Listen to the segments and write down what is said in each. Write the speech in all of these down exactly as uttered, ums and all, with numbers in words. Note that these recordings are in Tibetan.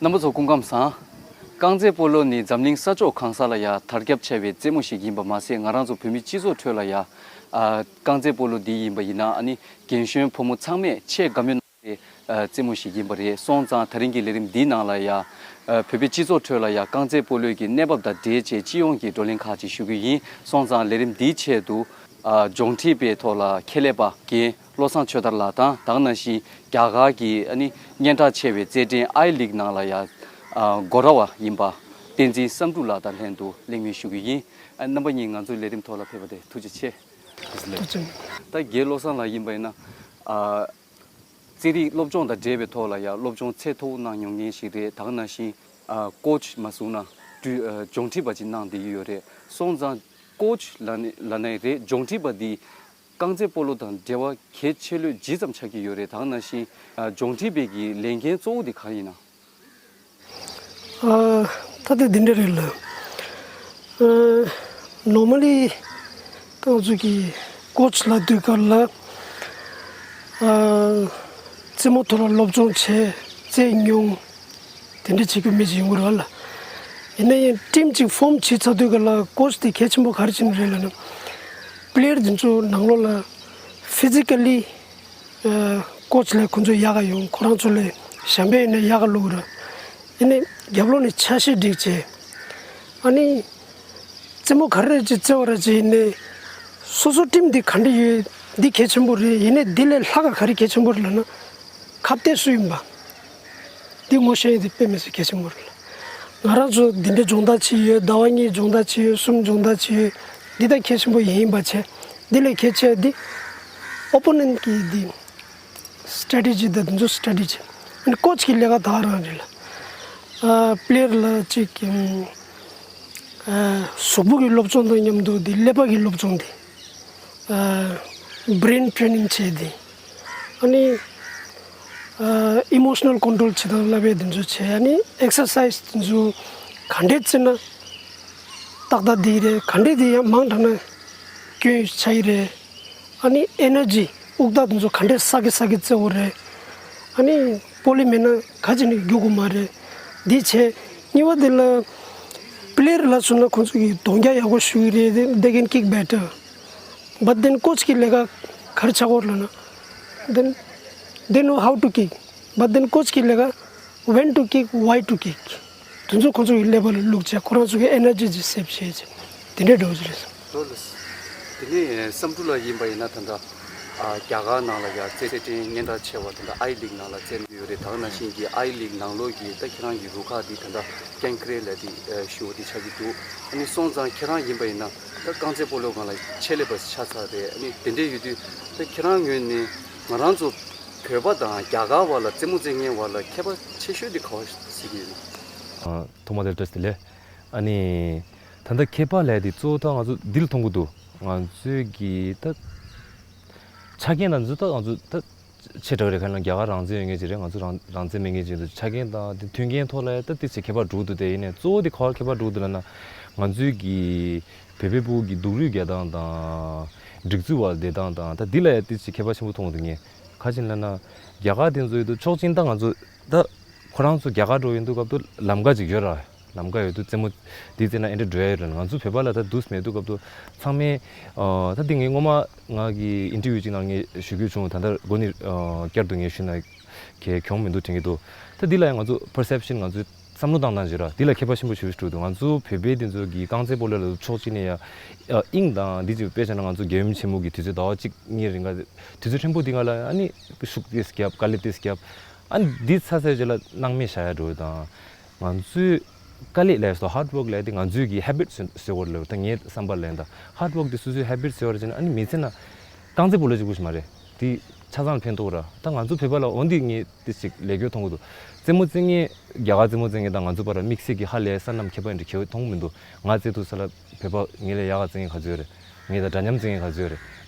རྣམ་པ་ཚོ་སྐུ་ཁམས་བཟང་། རྐང་རྩེད་སྤོ་ལོ་ནི་འཛམ་གླིང་ས་ཕྱོགས་གང་ས་ལ་ཡང་དར་ཁྱབ་ཆེ་བའི་རྩེད་མོ་ཞིག་ཡིན་པ་མ་ཟད། ང་རང་ཚོ་བོད་མི་སྤྱི་ཚོགས་ཁྲོད་ལ་ཡང་ཨ་རྐང་རྩེད་སྤོ་ལོ་འདི་ཡིན་པ་ཡིན་ན་ཨ་ནི་རྒན་གཞོན་ཕོ་མོ་ཚང་མས་ཆེས་དགའ་མོས་གནང་བའི་ཨ་རྩེད་མོ་ཞིག་ཡིན་པ་རེད། སོང་ཙང་ད་རིང་གི་ལས་རིམ་འདིའི་ནང་ལ་ཡང་ཨ་བོད་པའི་སྤྱི་ཚོགས་ཁྲོད་ལ་ཡང་རྐང་རྩེད་སྤོ་ལོའི་གི་གནས་བབ་དང་འབྲེལ་བྱས་སྤྱི་ཡོངས་ཀྱི་བགྲོ་གླེང་ཁག་ཅིག་ཞུ་རྒྱུ་ཡིན། སོང་ཙང་ལས་རིམ་འདིའི་ཆེད་དུ་ཨ་ལྗོངས་འཐུས་པའི་ཐོག་ལ་ཁྱད་ལས་པ་རྒན་བློ་བཟང་ཆོས་དར་ལགས་དང་། ད་ག་ནང་བཞིན་རྒྱ་གར་གྱི་ཨ་ནི་སྙན་གྲགས་ཆེ་བའི་རྩེད་འགྲན་ཨའི་ལིག་ནང་ལ་ཡང་ཨ་འགོ་ཁྲིད་པ་ཡིན་པ་བསྟན་འཛིན་བསམ་གྲུབ་ལགས་དང་ལྷན་དུ་གླེང་མོལ་ཞུ་གི་ཡིན། ཨ་རྣམ་པ་གཉིས་ང་ཚོའི་ལས་རིམ་ཐོག་ལ་ཕེབས་པ་དེ་ཐུགས་རྗེ་ཆེ། ཐུགས་རྗེ་ཆེ། ད་རྒན་བློ་བཟང་ལགས་ཡིན་པ་ཡིན་ན་ཨ་རྩེད་རིགས་སློབ་སྦྱོང་དང་འབྲེལ་བའི་ཐོག་ལ་ཡང་སློབ་སྦྱོང་ཚད་མཐོ་བོ་གནང་མྱོང་མཁན་ཞིག་རེད། ད་ག་ནང་བཞིན་ཨ་ཀོ་ཆི་མ་གསུངས་ན་ཀྲུ་ཨ་ལྗོངས་འཐུས་པ་ཅིག་གནང་བསྡད་ཀྱི་ཡོད་རེད། སོང་ཙང་ཀོ་ཆི་ལབ་ནས་ལབ་ནའི་རེད། ལྗོངས་འཐུས་པ་འདི་རྐང་རྩེད་སྤོ་ལོ་དང་འབྲེལ་བ་གལ་ཆེ་ལོས་ཇི་ཙམ་ཆགས་ཀྱི་ཡོད་རེད། ད་ག་ནང་བཞིན་ཨ་ལྗོངས་འཐུས་པའི་གི་ལས་འགན་གཙོ་བོ་དེ་ག་རེ་ཡིན་ན། ཨ་ད་ལྟ་འདི་འདྲ་རེད་ལ། ཨ་ནོར་མལ་ལི་ང་ཚོ་གི་ཀོ་ཆི་ལབ་དུས་སྐབས་ལ་ཨ་རྩེད་མོ་ཐོག་ལ་སློབ་སྦྱོང་བྱས་རྩེད་མྱོང་། དེ་འདྲ་བྱེད་རྒྱུ་མི་ཅིག་ཡོང་གི་རེད་བ་ལ། ཡིན་ན་ཡང་ཊིམ་ཅིག་ཕོམ་བྱེད་ཚར་དུས་སྐབས་ལ་ཀོ་ཆི་དེ་གལ་ཆེན་པོ་ག་རེ་བྱེད་ནི་རེད་ལབ་ན། པི་ལེ་ཡར་དེ་ཚོ་ནང་ལོགས་ལ་ཕི་ཛི་ཀ་ལི་ཨ་ཀོ་ཆི་ལས་ཁོང་ཚོ་ཡག་ག་ཡོང་། ཁོ་རང་ཚོ་ལས་གཞན་པས་ཡིན་ན་ཡག་ག་བླུག་ར། ཡིན་ནའི་རྒྱབ་ལོགས་ནས་ཆ་ཤས་སྒྲིག་བྱས། ཨ་ནི་རྩེད་མོ་ག་རེ་ཅིག་རྩེ་བ་ར་ཅིག་ཡིན་ནའི་སོ་སོ་ཊིམ་འདི་ག་འདྲ་ཡོད། འདི་གལ་ཆེན་པོ་རེད། ཡིན་ནའི་འདི་ལས་ལྷག་ག་ག་རེ་གལ་ཆེན་པོ་རེད་ལབ་ན། ཁ་གཏད་སུ་ཡིན་པ། འདི་ངོ་ཤེས་ཡ་དེ་དཔེ་མི་སྲིད་གལ་ཆེན་པོ་རེད། ང་རང་ཚོ་འདི་འདྲའི་སྦྱོང་བརྡར་བྱས་ཡོད། ཟླ་བ་གཉིས་སྦྱོང་བརྡར་བྱས་ཡོད། གསུམ་སྦྱོང་བརྡར་བྱས་ཡོད། འདི་ད་གལ་ཆེན་པོ་ཡིན་པ་བྱས། འདི་ལས་གལ་ཆེ་བ་འདི་ཨོ་པོ་ནེན་ཊི་གི་འདི་སི་ཊེ་ཊི་ཇི་དང་འདི་ཚོ་སི་ཊེ་ཊི་ཇི། ཨ་ནི་ཀོ་ཆི་གི་ལས་ཀ་ད་ག་རང་རེད་ལ། ཨ་པི་ལེ་ཡར་ལ་ཅིག་ཨ་གཟུགས་པོ་གི་སློབ་སྦྱོང་དང་མཉམ་དུ་འདི་ཀླད་པ་གི་སློབ་སྦྱོང་འདི། ཨ་བྷི་རེན་ཊེ་རེ་ནིང་བྱས་ཏེ། ཨ་ནི་ཨ་ཨི་མོ་ཤི་ནལ་ཀོན་ཊོལ་བྱེད་སྟངས་བསླབ་པའི་དེ་ཚོ་བྱས། ཨ་ནི་ཨེག་སར་སའི་ཛི་དེ་ཚོ་ག་འདྲས་བྱས་ན་ཏག་ཏག་འདི་རེད། ག་འདྲས་འདི་ཡང་མང་དྲགས་ན་སྐྱོན་ཆགས་ཀྱི་རེད། ཨ་ནི་ཨེ་ནར་ཇི་དབུགས་ཐག་དེ་ཚོ་ག་འདྲས་སག་གི་སག་གི་བརྩི་དགོས་རེད། ཨ་ནི་སྤོ་ལོ་མེད་ན་ག་ཅི་ནས་རྒྱུག་དགོས་མ་རེད། འདི་བྱས། གཉིས་པ་འདི་ལ་པི་ལེ་ཡར་ལ་མཚོན་ན་ཁོང་ཚོ་གིས་རྡོག་རྒྱག་ཡག་པོ་ཞུ་གི་རེད། They can kick better. But then ཀོ་ཆི་གི་ལས་ཀ་ག་རེ་ཆགས་ཀྱི་ཡོད་ལབ་ན། Then they know how to kick. But then ཀོ་ཆི་གི་ལས་ཀ་when to kick, why to kick. དེ་ཚོ་ཁོང་ཚོ་གི་ཀླད་པ་ལ་བླུགས་བྱས། ཁོ་རང་ཚོ་གི་ཨེ་ནར་ཇི་ཅིག་སེབ་བྱས་བྱས། དེ་འདྲའི་འདྲ་བོ་ཅིག་རེད། ལགས་སོ། དེ་ནས་བསམ་གྲུབ་ལགས་ཡིན་པ་ཡིན་ན་ད་ལྟ་ཨ་རྒྱ་གར་ནང་ལ་ཡང་རྩེད་འགྲན་སྙན་གྲགས་ཆེ་བ་ད་ལྟ་ཨའི་ལིག་ནང་ལ་རྩེད་ཡོད་རེད། ད་ག་ནང་བཞིན་གྱི་ཨའི་ལིག་ནང་ལོགས་ཀྱི་ད་ཁྱེད་རང་གི་རུ་ཁག་འདི་ད་ལྟ་ཀན་ཁི་རེ་ལབ་དེ་ཨ་ཞུ་བ་དེ་ཆགས་ཀྱི་འདུག་ཨ་ནི་སོང་ཙང་ཁྱེད་རང་ཡིན་པ་ཡིན་ན་ད་རྐང་རྩེད་སྤོ་ལོ་སྒང་ལ་ཆེད་ལས་པ་ཆགས་ཚར་རེད། ཨ་ནི་དེ་འདྲས་ཡོད་དུས་ད་ཁྱེད་རང་ངོས་ནས་ང་རང་ཚོ་བོད་པ་དང་རྒྱ་གར་བར་ལ་རྩེད་མོ་རྩེད་མཁན་བར་ལ་ཁྱད་པར་ཆེ་ཤོས་དེ་ག་བ་གཟིགས་ཀྱི་ཡོད་ན། ཨ་ཐོག་མ་དེར་བཀྲ་ཤིས་བདེ་ལེགས། ཨ་ནི་ད་ལྟ་ཁྱད་པར་ལབ་དེ་གཙོ་བོ་ད་ང་ཚོ་འདི་ལ་མཐོང་གི་འདུག་ང་ཚོའི་གི་ད་ཆ་རྐྱེན་དང་འདི་ཚོ་ད་ང་ཚོ་ད་ཆེ་དྲགས་རེད། ག་ལ་རྒྱ་གར་རང་བཙན་ཡོད་མཁན་ཅིག་རེད། ང་ཚོ་རང་རང་བཙན་མེད་མཁན་ཅིག་འདུག་ཆ་རྐྱེན་དང་དེ་མཐུན་རྐྱེན་ཐོག་ལ་ད་ཏི་ཅིག་ཁྱད་པར་འགྲོ་གི་འདུག་དེ་ཡིན་ནའི་གཙོ་བོ་དེ་ག་བར་ཁྱད་པར་འགྲོ་གི་འདུག་ལབ་ན། ང་ཚོའི་གི་བོད་པའི་ཕྲུ་གུ་གི་སྡུག་རུས་རྒྱག་སྟངས་དང་། སྒྲིག་འཛུགས་བར་བསྡད་སྟངས་དང་། ད་འདི་ལ་ཡང་ཏི་ཅིག་ཁྱད་པར་ཆེན་པོ་མཐོང་གི་འདུག་ངས། ག་ཅི་ལབ་ན། རྒྱ་གར་དེ་ཚོ་ཡོད་དུས་ཆོག་མཆན་ད་ང་ཚོ་ད་ཁོ་རང་ཚོ་རྒྱ་གར་འགྲོ་ཡོང་དུས་སྐབས་དུ་ལམ་ཀ་ཅིག་ཡོད་ར། ལམ་ཀ་ཡོད་དུས་རྩེད་མོ་འདི་རྩེས་ན་ཨེ་འདྲ་འགྲོ་ཡ་ཡོད་ར། ང་ཚོ་བོད་པ་ལ་ད་དུས་མེད་དུས་སྐབས་དུ་ཚང་མས་ཨ་ད་འདི་ངས་སྔོན་མ་ང་གི་ཨིན་ཊར་བིའུ་ཅིག་ནང་ངས་ཞུ་རྒྱུ་བྱུང་། ད་ལྟ་འགོ་ནས་ཨ་བསྐྱར་དུ་ངས་ཞུས་ན་གལ་གྱོང་མི་འདུག་དྲན་གྱི་འདུག་ད་འདི་ལ་ཡང་ང་ཚོ་པར་སེབ་ཤན། ང་ཚོའི་བསམ་བློ་བཏང་སྟངས་ཅིག་ར། འདི་ལ་ཁྱད་པར་ཆེན་པོ་ཞེ་པོ་ཞིག་འགྲོ་གི་འདུག་ང་ཚོ་བོད་པའི་འདི་ཚོ་གི་རྐང་རྩེད་སྤོ་ལོ་ལ་ཕྱོགས་གཅིག་ནས་ཡ་ཨ་དབྱིངས་དང་འདི་ཅིག་དཔེ་བཞག་ན་ང་ཚོ་རྒྱལ་ཡུམ་ཆེན་མོ་གི་དུས་ཚོད་ཟླ་བ་གཅིག་གཉིས་རིང་ག་དུས་ཚོད་ཕྲན་བུ་འདི་སྒང་ལ་ཨ་ནི་ཤུགས་ཏོག་ཙམ་བརྒྱབ། དཀའ་ལས་ཏོག་ཙམ་བརྒྱབ། ཨ་ནི་འདི་ཚར་ཚར་རྗེས་ལ་སྣང་མེད་བཞག་ཡ་འགྲོ་ཡ་དང་། ང་ཚོའི་དཀའ་ལས་ལས་སོ་ཧརཌ་ཝོག་ལས་དེ་ང་ཚོའི་གི་ཧེ་བིཊ་བཟོ་དགོས་ལབ། ད་ངའི་བསམ་པ་ལ་ཡིན་ད། ཧརཌ་ཝོག་དེ་སོ་སོའི་ཧེ་བིཊ་བཟོ་བར་བྱས་ན་ཨ་ནི་མི་ཚེ་ན་རྐང་རྩེད་སྤོ་ལོ་གཅིག་པུ་ཞིག་མ་རེད། དེ་ཆ་ཚང་ལ་ཕན་ཐོགས་ར། ད་ང་ཚོ་བོད་པ་ལ་འོ་འདི་ངས་དེ་ཞིག་ལས་འགུལ་མཐོང་གི་འདུག་རྩེད་མོ་རྩེ་མཁན་རྒྱ་གར་རྩེད་མོ་རྩེ་མཁན་དང་ང་ཚོ་བར་དམིགས་བསལ་གྱི་ཧ་ལས་ས་རྣམས་ཁྱད་པར་འདྲ་ཁྱད་མཐོང་མི་འདུག་ང་རྩེད་ཐུབ་ས་ལ་བོད་པ་ངས་ལས་ཡག་ག་རྩེ་མཁན་ག་ཚོད་ཡོད་རེད། ངས་ད་འདྲ་མཉམ་རྩེ་མཁན་ག་ཚོད་ཡོད་རེད།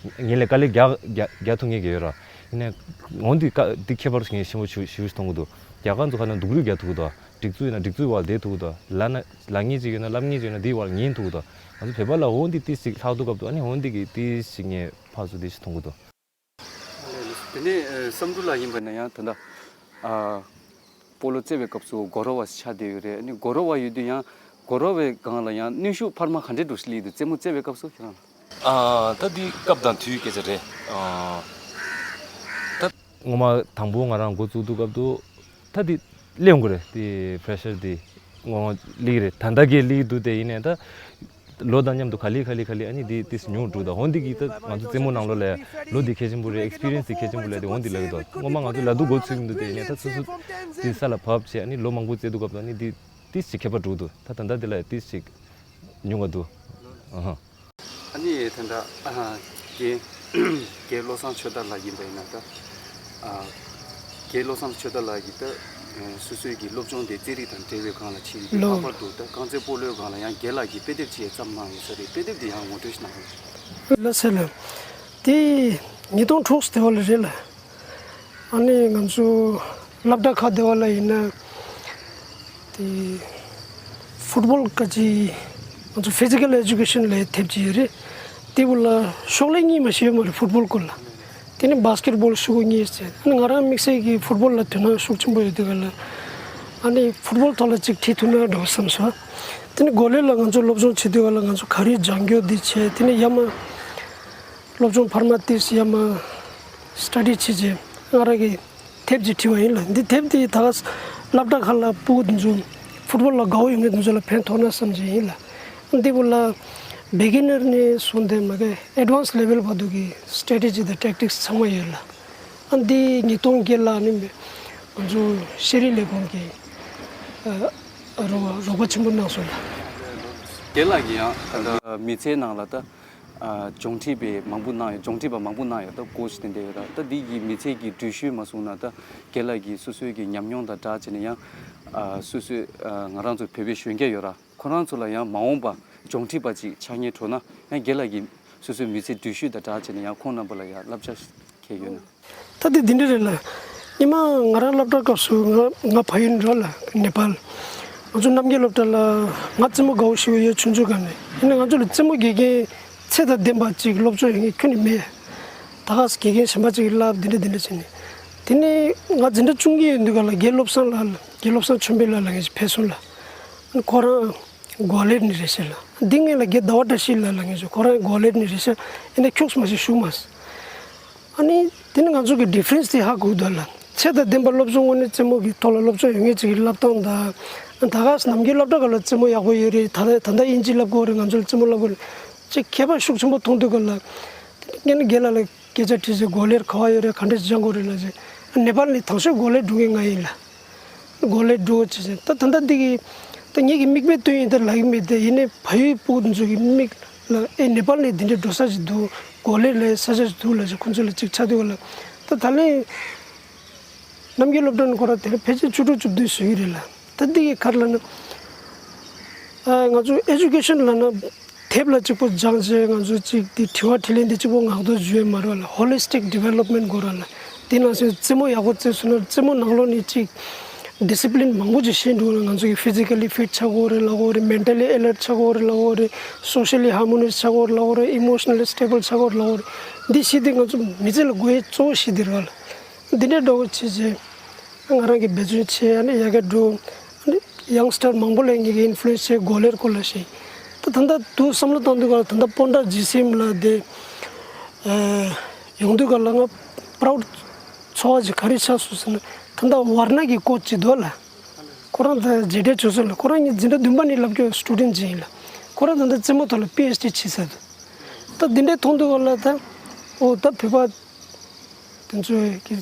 ངས་ལས་དཀའ་ལས་རྒྱག་རྒྱག་རྒྱག་ཐུབ་མཁན་ག་ཡོད་ར། ཡིན་ནའི་འོ་འདི་ཀ་འདི་ཁྱད་པར་ངས་ཆེན་པོ་ཞེ་ཞེ་པོ་ཞིག་མཐོང་གི་འདུག་རྒྱ་གར་ཚོ་ཁ་ན་སྡུག་རུས་རྒྱག་ཐུབ་གི་འདུག་སྒྲིག་འཛུགས་ཡིན་ན་སྒྲིག་འཛུགས་བར་བསྡད་ཐུབ་གི་འདུག་ལབ་ན་ལབ་མཁན་ཅིག་ཡོད་ན་ལབ་མཁན་ཅིག་ཡོད་ན་འདིའི་བར་ཉན་ཐུབ་གི་འདུག་ང་ཚོ་བོད་པ་ལ་འོ་འདི་ཏི་ཞིག་ལྷག་ཐུབ་སྐབས་དུ་ཨ་ནི་འོ་འདི་གི་ཏི་ཞིག་ངས་ཕར་ཚུར་འདི་ཞིག་མཐོང་གི་འདུག་དེ་ནས་ཨ་བསམ་གྲུབ་ལགས་ཡིན་པ་ན་ཡང་ད་ལྟ་ཨ་ སྤོ་ལོ་རྩེ་བའི་སྐབས་སུ་སྒོ་ར་བ་ཆགས་བསྡད་ཡོད་རེད། ཨ་ནི་སྒོ་ར་བ་ཡོད་དུས་ཡང་སྒོ་ར་བའི་སྒང་ལ་ཡང་གནོན་ཤུགས་འཕར་མ་ག་འདྲས་འགྲོ་བཞིན་སླེབས་འདུག་རྩེད་མོ་རྩེ་བའི་སྐབས་སུ་ཁྱེད་རང་ལ། ཨ། ད་འདི་སྐབས་དང་དུས་སྐད་ཆ་རེད། ཨ། ད། སྔོན་མ་དང་པོ་ང་རང་འགོ་བཙུགས་དུས་སྐབས་དུ་ད་འདི་སླེབས་ཡོང་གི་རེད། དེ་པེ་རེ་ཤར་འདི་ངོ་མ་སླེབས་ཀྱི་རེད། ད་ལྟ་གས་སླེབས་ཀྱི་འདུག་དེ་ཡིན་ནའི་ད་ལོ་དང་མཉམ་དུ་ག་ལེ་ག་ལེ་ག་ལེ་ཨ་ནི་འདི་ཏིས་ཉུང་འགྲོ། ད་འོན་ཏེ་གི་ད་ང་ཚོ་རྩེད་མོ་ནང་ལོགས་ལ་ལོ་འདི་གལ་ཆེན་པོ་རེད། ཨེག་སི་པི་རི་ཡན་སི་འདི་གལ་ཆེན་པོ་རེད། དེ་འོན་ཏེ་ལབ་ཀྱི་འདུག་སྔོན་མ་ང་ཚོ་ལ་དུ་འགོ་ཚུགས་ཀྱི་འདུག་དེ་ཡིན་ནའི་ད་སོ་སོ་འདི་ས་ལ་བབས་བྱས་ཨ་ནི་ལོ་མང་པོ་རྩེ་དུས་སྐབས་དུ་ཨ་ནི་འདི་ཏིས་ཅིག་ཁྱད་པར་འགྲོ་འདུག་ད་ད་ལྟ་འདི་ལ་ཏིས་ཅིག་ཉུང་བ་འདུག་ཨ་ཧ། ཨ་ནི་ད་ལྟ་ཨ་རྒན་རྒན་བློ་བཟང་ཆོས་དར་ལགས་ཡིན་པ་ཡིན་ན་ད། ཨ། རྒན་བློ་བཟང་ཆོས་དར་ལགས་ཀྱིས་ད་སོ་སོའི་གི་སློབ་སྦྱོང་དེ་རྩེད་རིགས་དང་འབྲེལ་བའི་སྒང་ལ་བྱེད་ཀྱི་འདུག་ལོ། ལྷག་པར་དུ་ད་རྐང་རྩེད་སྤོ་ལོའི་སྒང་ལ་ཡང་རྒན་ལགས་ཀྱིས་དཔེ་དེབ་ཅིག་བརྩམས་གནང་ཡོད་ས་རེད། དཔེ་དེབ་དེ་ཡང་ངོ་སྤྲོད་ཞིག་གནང་རོགས། ལགས་སེ་ལགས། དེ་ཉིས་སྟོང་དྲུག་དེ་བ་ལ་རེད་ལགས། ཨ་ནི་ང་ཚོ་སློབ་གྲྭ་ཁག་དེ་བ་ལ་ཡིན་ན། དེ་ཕུཊ་བོལ་ག་ཅི་ང་ཚོ་ཕི་ཛི་ཀལ་ཨེ་ཇུ་ཀེ་ཤན་ལ་ཐེབས་ཀྱི་ཡོད་རེད། དེ་བུ་ལ་ཤོག་ལྷེ་གཉིས་མ་ཤེས་ཡོད་མ་རེད། ཕུཊ་བོལ་སྐོར་ལ། དེ་ནི་བྷ་སི་ཀེཊ་བོལ་ཤོག་གུ་གཉིས་བྱས། ཨ་ནི་ང་རང་དམིགས་བསལ་གྱི་ཕུཊ་བོལ་ལ་དོ་སྣང་ཤུགས་ཆེན་པོ་ཡོད་དུས་ག་ལ། ཨ་ནི་ཕུཊ་བོལ་ཐོག་ལ་ཅིག་ཁྲིད་ཐུབ་ན་འགྲོ་བསམ་སོང་། དེ་ནི་གོ་ལེ་ལ་ང་ཚོ་སློབ་སྦྱོང་བྱེད་དུས་ག་ལ་ང་ཚོ་ག་རེ་སྦྱང་རྒྱུ་འདི་བྱས། དེ་ནི་ཡ་མ། སློབ་སྦྱོང་འཕར་མ་ཏིས་ཡ་མ་སི་ཊ་ཌི་བྱེད་ཅེས་ང་རང་གི་དེབ་ཅིག་བྲིས་པ་ཡིན་ལ། འདི་དེབ་འདི་ད་ག་སློབ་གྲྭ་ཁག་ལ་ཕྲུ་གུ་འདི་ཚོ་ཕུཊ་བོལ་ལ་དགའ་བོ་ཡོད་མཁན་འདི་ཚོ་ལ་ཕན་ཐོགས་ན་བསམ་བྱས་ཡིན་ལ། འདི་བུ་ལ་བི་གི་ནར་ནས་བཟུང་སྟེ་མ་གི་ཨེ་ཌི་ཝན་སི་ལེ་ཝལ་བར་དུ་གི་སི་ཊ་ཌི་ཇི་དང་ཊེག་ཊིག་སི་ཚང་མ་ཡོད་ལ། ཨ་འདི་ཉིས་སྟོང་བརྒྱད་ལ་ནི་ང་ཚོ་ཤེས་རིག་ལས་ཁུངས་ཀྱི་ཨ་རོགས་རོགས་པ་ཆེན་པོ་གནང་སོང་ལ། རྒན་ལགས་ཀྱིས་ཡང་ད་ལྟ་མི་ཚེའི་ནང་ལ་ད། ཨ། སྦྱོང་ཁྲིད་པའི་མང་པོ་གནང་ཡོད། སྦྱོང་ཁྲིད་པ་མང་པོ་གནང་ཡོད། ད་ཀོ་ཆི་དེ་འདྲ་ཡོད། ད་ད་འདི་གི་མི་ཚེ་གི་འགྲུལ་བཞུད་མ་སོང་ན་ད་རྒན་ལགས་ཀྱིས་སོ་སོའི་གི་ཉམས་མྱོང་དང་སྦྲགས་བྱས་ནས་ཡང་ཨ་སོ་སོའི་ཨ་ང་རང་ཚོ་བོད་པའི་གཞོན་སྐྱེས་ཡོད་ར། ཁོ་རང་ཚོ་ལ་ཡང་མ་འོངས་པ་སྦྱོང་ཁྲིད་པ་ཅིག་ཆགས་སྙིང་བྲོ་ན་ཡང་རྒན་ལགས་ཀྱིས་སོ་སོའི་མི་ཚེ་འགྲུལ་བཞུད་དང་སྦྲགས་བྱས་ནས་ཡང་ཁོང་རྣམ་པ་ལ་ཡང་བསླབ་བྱ་ཁྱེད་ཡོད་ན། ད་དེ་འདི་འདྲ་རེད་ལ། སྔོན་མ་ང་རང་སློབ་གྲྭ་སྐབས་སུ་ང་ང་ཕ་ཡུལ་འགྲོ་ལ་ནེ་པཱལ། ང་ཚོ་རྣམ་རྒྱལ་སློབ་གྲྭ་ལ་ང་རྩེད་མོ་དགའ་བོ་ཞིག་ཡོད། ཆུང་ཆུང་སྒང་ནས་ཡིན་ན་ང་ཚོ་ལ་རྩེད་མོ་དགེ་རྒན་ཚད་དང་ལྡན་པ་ཅིག་སློབ་སྦྱོང་ཡོད་མཁན་ཁྱོན་ནས་མེད། ད་ག་ས་དགེ་རྒན་གཞན་པ་ཅིག་གིས་བསླབ་འདི་འདྲ་འདི་འདྲ་བྱས་ནས། དེ་ནས་ང་འཛིན་གྲྭ་བཅུ་གཉིས་ཡོད་དུས་ག་ལ་རྒན་བློ་བཟང་ལགས་ལ་རྒན་བློ་བཟང་ཆོས་འཕེལ་ལགས་ལ་ངས་ཕེབས་སོང་ལ། ཁོ་རང་གོ་ལེར་ནས་རེད་ཤག་ལ། འདི་ངས་ལ་རྒན་ཟླ་བ་བཀྲ་ཤིས་ལགས་ལ་ངས་ཁོ་རང་གོ་ལེར་ནས་རེད་ཤག། ཡིན་ན་ཁྱུག་ཙམ་ཞིག་བཞུགས་མ་སོང་། ཨ་ནི་དེ་ནི་ང་ཚོ་གི་ཌི་ཕ་རེན་སི་དེ་ཧ་གོ་འདུག་ལ། ཚད་དང་ལྡན་པ་སློབ་སྦྱོང་དངོས་གནས་རྩེད་མོ་གི་ཐོག་ལ་སློབ་སྦྱོང་ཡོད་མཁན་ཅིག་གི་བསླབ་སྟངས་དང་། ད་ག་ས་ནམ་རྒྱུན་སློབ་གྲྭ་ཁག་ལ་རྩེད་མོ་ཡག་པོ་ཡོད་རེད། ད་ད་ལྟ་དབྱིན་ཇི་བསླབ་དགོས་རེད། ང་ཚོ་ལ་རྩེད་མོ་བསླབ་དགོས་རེད། ཅིག་ཁྱད་པར་ཤུགས་ཆེན་པོ་མཐོང་དུས་ག་ལ། དེ་ནི་རྒན་ལགས་ལ་སྐད་ཆ་དྲིས་ཚེ་གོ་ལེར་ག་བ་ཡོད་རེད། ག་འདྲས་སྦྱང་དགོས་རེད་ལབ་ཚེ། ནེ་པཱལ་ནས་དང་ཤོས་གོ་ལེར་འགྲོ་མཁན་ང་ཡིན་ལ། གོ་ལེར་འགྲོ་བྱས་ཙང་ད་ད་ལྟ་འདི་གི་ད་ངེད་ཀྱི་མིག་དཔེ་སྟོན་ཡིན་ད་ལབ་ཀྱི་མེད་དེ། ཡིན་ནའི་ཕ་ཡུལ་ཕྲུ་གུ་ཚོ་གི་མིག་ལ་ཨེ་ནེ་པཱལ་ནས་འདི་འདྲའི་འགྲོ་ས་ཞིག་འདུག་གོ་ལེར་ལས་ས་ཆ་ཞིག་འདུག་ལབ་ཅིག་ཁོང་ཚོ་ལ་ཅིག་ཆགས་དུས་ག་ལ། ད་ད་ལན་རྣམ་རྒྱལ་སློབ་གྲྭ་ནས་ཁོ་རང་དེ་ལ་ཕལ་ཆེར་བཅུ་དྲུག་བཅུ་བདུན་བཟོ་གི་རེད་ལ། ད་འདི་གི་ག་རེ་ལབ་ན། ཨ་ང་ཚོ་ཨེ་ཇུ་ཀེ་ཤན་ལབ་ན། དེབ་ལ་གཅིག་པོ་སྦྱངས་བྱས་ང་ཚོ་གཅིག་དེ་དྲི་བ་དྲིས་ལན་དེ་གཅིག་པོ་ངག་ཐོག་བརྗོད་ཡས་མ་རེད་ལ། ཧོ་ལི་སི་ཊིག་ཌི་ཝེ་ལོབ་མེན་ཊི་དགོས་རེད་ལ། དེ་ནང་བཞིན་རྩེད་མོ་ཡག་པོ་རྩེས་སོང་ན་རྩེད་མོ་ནང་ལོགས་ནས་གཅིག་ཌི་སི་པི་ལིན་མང་པོ་ཅིག་ཤེས་འགྲོ་ན་ང་ཚོ་གི་ཕི་ཛི་ཀ་ལི་ཕིཊ་ཆགས་ཀྱི་ཡོད་རེད་ལབ་ཀྱི་ཡོད་རེད། མེན་ཊ་ལི་ཨེ་ལརཊ་ཆགས་ཀྱི་ཡོད་རེད་ལབ་ཀྱི་ཡོད་རེད། སོ་ཤལ་ལི་ཧར་མོ་ནི་ཡས་ཆགས་ཀྱི་ཡོད་རེད་ལབ་ཀྱི་ཡོད་རེད། ཨི་མོ་ཤ་ནལ་ལི་སི་ཊེ་བལ་ཆགས་ཀྱི་ཡོད་རེད་ལབ་ཀྱི་ཡོད་རེད། འདི་ཤེས་དུས་ང་ཚོ་མི་ཚེ་ལ་དགོས་ཡས་གཙོ་བོ་ཤེས་བསྡད་རེད་ལ། འདི་འདྲའི་འདྲ་བོ་བྱས་རྗེས། ང་རང་གིས་འབད་བརྩོན་བྱས་ཨ་ནི་ཡར་རྒྱས་འགྲོ། ཨ་ནི་ཡང་སི་ཊར་མང་པོ་ལ་ངེད་ཀྱིས་ཨིན་ཕུ་ལུ་ཨེན་སི་བྱས་གོ་ལེར་སྐོར་ལ་བཤད། ད་ད་ལྟ་དུ་བསམ་བློ་བཏང་དུས་ག་ལ་ད་ལྟ་སྤོན་ཊ་ཇི་སི་ཨེམ་ལ་དེ་ཨ་ཡོང་དུས་ག་ལ་ང་པ་རའུ་ཌི་ཚོར་བ་ཅིག་ག་རེ་ཆགས་སོང་ཟེར་ན། ད་ལྟ་ཝར་ན་གི་ཀོ་ཆི་ཅིག་འདུག་ལ། ཁོ་རང་ད་མཇལ་འཕྲད་བྱུང་སོང་ལ། ཁོ་རང་ངའི་འཛིན་གྲྭ་བདུན་པ་ནས་བསླབ་རྒྱུ་སི་ཊུ་ཌེན་ཊི་ཅིག་ཡིན་ལ། ཁོ་རང་ད་ལྟ་རྩེད་མོ་ཐོག་ལ་པི་ཨེཆ་ཌི་བྱེད་ས་འདུག་ད་འདི་འདྲའི་མཐོང་དུས་ག་ལ་ད་ཨོ་ད་བོད་པ་དེ་ཚོས་ཀྱི་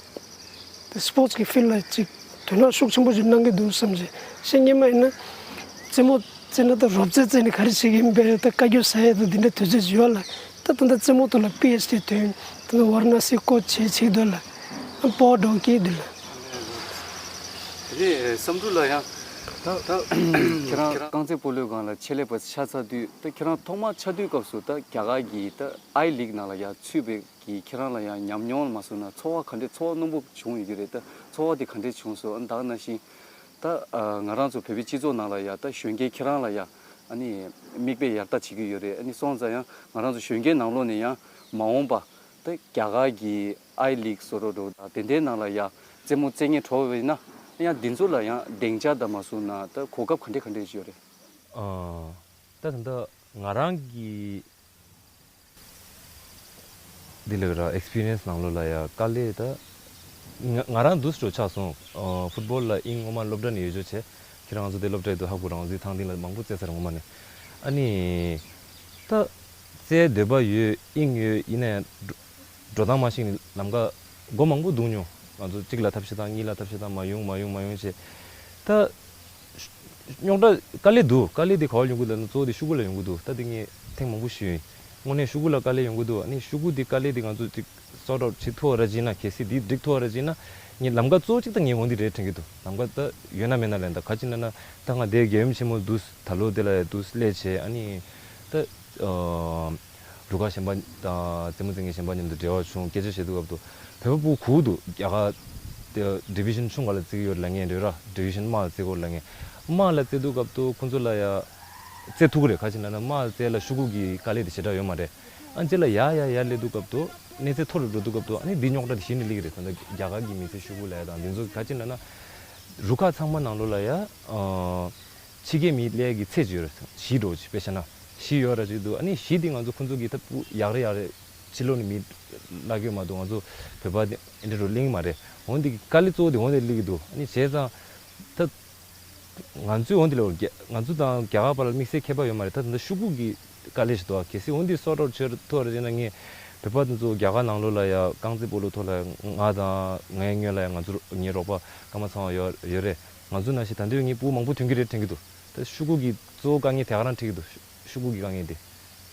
སི་པོར་ཊི་གི་ཕིལ་ལ་ཅིག་དོ་སྣང་ཤུགས་ཆེན་པོ་ཞིག་གནང་གི་འདུག་བསམ་བྱས། ཤེས་ངེས་མ་ཡིན་ན་རྩེད་མོ་རྩེ་ན་ད་རོབ་རྩེད་རྩེས་ནས་ག་རེ་བྱེད་ཀྱི་ཡིན་པས། ད་བཀའ་བཀྱོན་ཟ་ཡས་ད་འདི་འདྲ་དུས་ཚོད་ཅིག་ཡོད་ལ། ད་ད་ལྟ་རྩེད་མོ་ཐོག་ལ་པི་ཨེཆ་ཌི་ཐོན། ད་ལྟ་ཝར་ན་སི་ཀོ་ཆི་བྱེད་ཀྱི་འདུག་ལ། སྤོ་བོ་འདྲ་བོ་སྐྱེས་འདུག་ལ། དེ་ནས་བསམ་འགྲུབ་ལགས་ཡང་ད་ད་ཁྱེད་རང་རྐང་རྩེད་སྤོ་ལོའི་སྒང་ལ་ཆེད་ལས་པ་ཆགས་ཚར་དུས། ད་ཁྱེད་རང་ཐོག་མར་ཆགས་དུས་སྐབས་སུ་ད་རྒྱ་གར་གྱི་ད་ཨའི་ལིག་ནང་ལ་ཡར་ཚུད་པའི་གི་ཁྱེད་རང་ལ་ཡང་ཉམས་མྱོང་མ་སོང་ན་ཚོར་བ་ག་འདྲས། ཚོར་བ་རྣོན་པོ་བྱུང་ཡོད་ཀྱི་རེད། ད་ཚོར་བ་དེ་ག་འདྲས་བྱུང་སོང་། ཨ་ནི་ད་ག་ནང་བཞིན་ད་ཨ་ང་རང་ཚོ་བོད་པའི་སྤྱི་ཚོགས་ནང་ལ་ཡ་ད་གཞོན་སྐྱེས་ཁྱེད་རང་ལ་ཡ་ཨ་ནི་མིག་དཔེ་ཡར་ལྟ་བྱེད་ཀྱི་ཡོད་རེད། ཨ་ནི་སོང་ཙང་ཡང་ང་རང་ཚོ་གཞོན་སྐྱེས་ནང་ལོགས་ནས་ཡང་མ་འོངས་པ་ད་རྒྱ་གར་གྱི་ཨའི་ལིག་བཟོ་འདྲ་འདྲ་བོ་དང་དེ་འདྲའི་ནང་ལ་ཡ་རྩེད་མོ་རྩེ་སྙིང་བྲོ་བ་ཡིན་ན། ཡང་འདི་ཚོ་ལ་ཡང་སྡིངས་ཆ་དང་མ་སོང་ན་ད་གོ་སྐབས་ག་འདྲས་ག་འདྲས་ཡོད་རེད། ཨ། ད་ད་ལྟ་ང་རང་གི་འདི་ལ་ར་ཨེག་སི་པི་རི་ཡན་སི་ནང་ལོགས་ལ་ཡ་དཀའ་ལས་ད་ང་ང་རང་འདུག་སྤྲོ་ཆགས་སོང་། ཨ། ཕུཊ་བོལ་ལ་དབྱིན་སྔོན་མ་སློབ་གྲྭ་ནས་ཡོད་ཆོག་བྱས། ཁྱེད་རང་ཚོ་དེ་སློབ་གྲྭའི་དུ་ཧ་གོ་རང་ཚོའི་ཐང་སྟེང་ལ་མང་པོ་རྩེ་ས་རེད་སྔོན་མ་ནས། ཨ་ནི། ད། རྩེ་འདོད་པ་ཡོད་དབྱིངས་ཡོད་ཡིན་ནའི་འགྲོ་འགྲོ་སྟངས་མ་ཤེས་ནས་ལམ་ཁ་སྒོ་མང་པོ་རྡུང་མྱོང་། ང་ཚོ་གཅིག་ལ་ཐབས་ཤེས་བཏང་གཉིས་ལ་ཐབས་ཤེས་བཏང་མ་ཡོང་མ་ཡོང་མ་ཡོང་བྱས། ད། རྙོག་དྲ་དཀའ་ལས་འདུག་དཀའ་ལས་དེ་ག་བ་ཡོང་གི་འདུག་ན་གཙོ་བོ་དེ་ཤོག་གུ་ལ་ཡོང་གི་འདུག་ད་དེ་ངས་ཐེངས་མང་པོ་ཞུས་ཡིན། དངོས་གནས་ཤོག་གུ་ལ་དཀའ་ལས་ཡོང་གི་འདུག་ཨ་ནི་ཤོག་གུ་དེ་དཀའ་ལས་དེ་ང་ཚོ་གཅིག་སོ་ཊི་ཨའུཊ་བྱེད་ཐུབ་པ་ར་བྱས་ན། གལ་སྲིད་འདི་འགྲིག་ཐུབ་པ་ར་བྱས་ན། ངས་ལམ་ཁ་གཙོ་བོ་གཅིག་ད་ངས་འོ་འདི་རེད་དྲན་གྱི་འདུག་ལམ་ཁ་ད་ཡོད་ན་མེད་ན་ལས་ད་ག་ཅི་ན་ན་ད་ང་དེ་རྒྱལ་ཡུམ་ཆེན་མོ་འདུག་ད་ལོ་དེ་ལ་ཡ་འདུག་སླེབས་བྱས། ཨ་ནི་ད་ཨ་རུ་ཁག་གཞན་པ་དང་རྩེད་མོ་རྩེ་མཁན་གཞན་པ་མཉམ་དུ་འབྲེལ་བ་བྱུང་། སྐད་ཆ་བཤད་དུས་སྐབས་དུ་བོད་པ་ཕྲུ་གུ་གུ་འདུག་རྒྱ་གར་དེ་ཌི་བི་ཤན་ཆུང་ག་ལ་བརྩི་གི་ཡོད་ལབ་མཁན་རེད་ར། ཌི་བི་ཤན་དམའ་ལ་བརྩི་གི་ཡོད་ལབ་མཁན། དམའ་ལ་བརྩི་དུས་སྐབས་དུ་ཁོང་ཚོ་ལ་ཡ་རྩེ་ཐུབ་ཀྱི་རེད། ག་ཅི་ན་ན་དམའ་ལ་བརྩེ་ལ་ཤོག་གུ་གི་དཀའ་ལས་དེ་ཞེ་དྲག་ཡོད་མ་རེད། ཨ་ནི་རྗེས་ལ་ཡར་ཡར་ཡར་སླེབས་དུས་སྐབས་དུ་གནས་ཚད་མཐོ་རུ་འགྲོ་དུས་སྐབས་དུ་ཨ་ནི་འདི་རྙོག་དྲ་དེ་གཞི་ནས་སླེབས་ཀྱི་རེད། ད་ལྟ་རྒྱ་གར་གྱི་མི་ཚེ་ཤོག་གུ་ལ་ཡ་དང་འདི་ཚོ་ག་ཅི་ན་ན་རུ་ཁག་ཚང་མ་ནང་ལོགས་ལ་ཡ་ཨ་ཕྱི་རྒྱལ་མི་སླེབས་ཀྱི་ཚད་ཅིག་ཡོད་རེད། བཞི་འགྲོ་ཅིག་དཔེ་བཞག་ན་བཞི་ཡོད་ར་ཅིག་འདུག་ཨ་ནི་བཞི་དེ་ང་ཚོ་ཁོང་ཚོ་གི་ད་ཕྲུ་གུ་ཡག་རེད་ཡག་རེད་ཕྱི་ལོགས་ནས་མི་བརླག་གི་ཡོད་མ་གཏོགས་ང་ཚོ་བོད་པ་དེ་ཨེ་འདྲ་རུ་གླེང་གི་མ་རེད། འོན་ཏེ་དཀའ་ལས་གཙོ་བོ་དེ་འོན་ཏེ་སླེབས་ཀྱི་འདུག་ཨ་ནི་བྱས་ཙང་ད་ང་ཚོས་འོན་ཏེ་ལ་རྒྱ་ང་ཚོ་དང་རྒྱ་གར་བར་ལ་དམིགས་བསལ་ཁྱད་པར་ཡོད་མ་རེད། ད་ད་ལྟ་ཤོག་གུ་གི་དཀའ་ལས་ཞིག་འདུག་གལ་སྲིད་འོན་ཏེ་སོ་ཊི་ཨའུཊ་བྱེད་ཐུབ་པ་རེད་ཅེ་ན་ངས་བོད་པ་དེ་ཚོ་རྒྱ་གར་ནང་ལོགས་ལ་ཡ་རྐང་རྩེད་སྤོ་ལོ་ཐོག་ལ་ང་དང་ངའི་སྔོན་ལ་ཡ་ང་ཚོ་ངའི་རོགས་པ་སྐར་མ་ཚང་བ་ཡོད་ཡོད་རེད། ང་ཚོ་ནང་བཞིན་ད་འདོད་ངས་ཕྲུ་གུ་མང་པོ་ཐོན་གྱི་རེད་དྲན་གྱི་འདུག་ད་ཤོག་གུ་གི་གཙོ་བོ་དཀའ་ངལ་དེ་ག་རང་འཕྲད་ཀྱི་འདུག་ཤོག་གུ་གི་དཀའ་ངལ་དེ།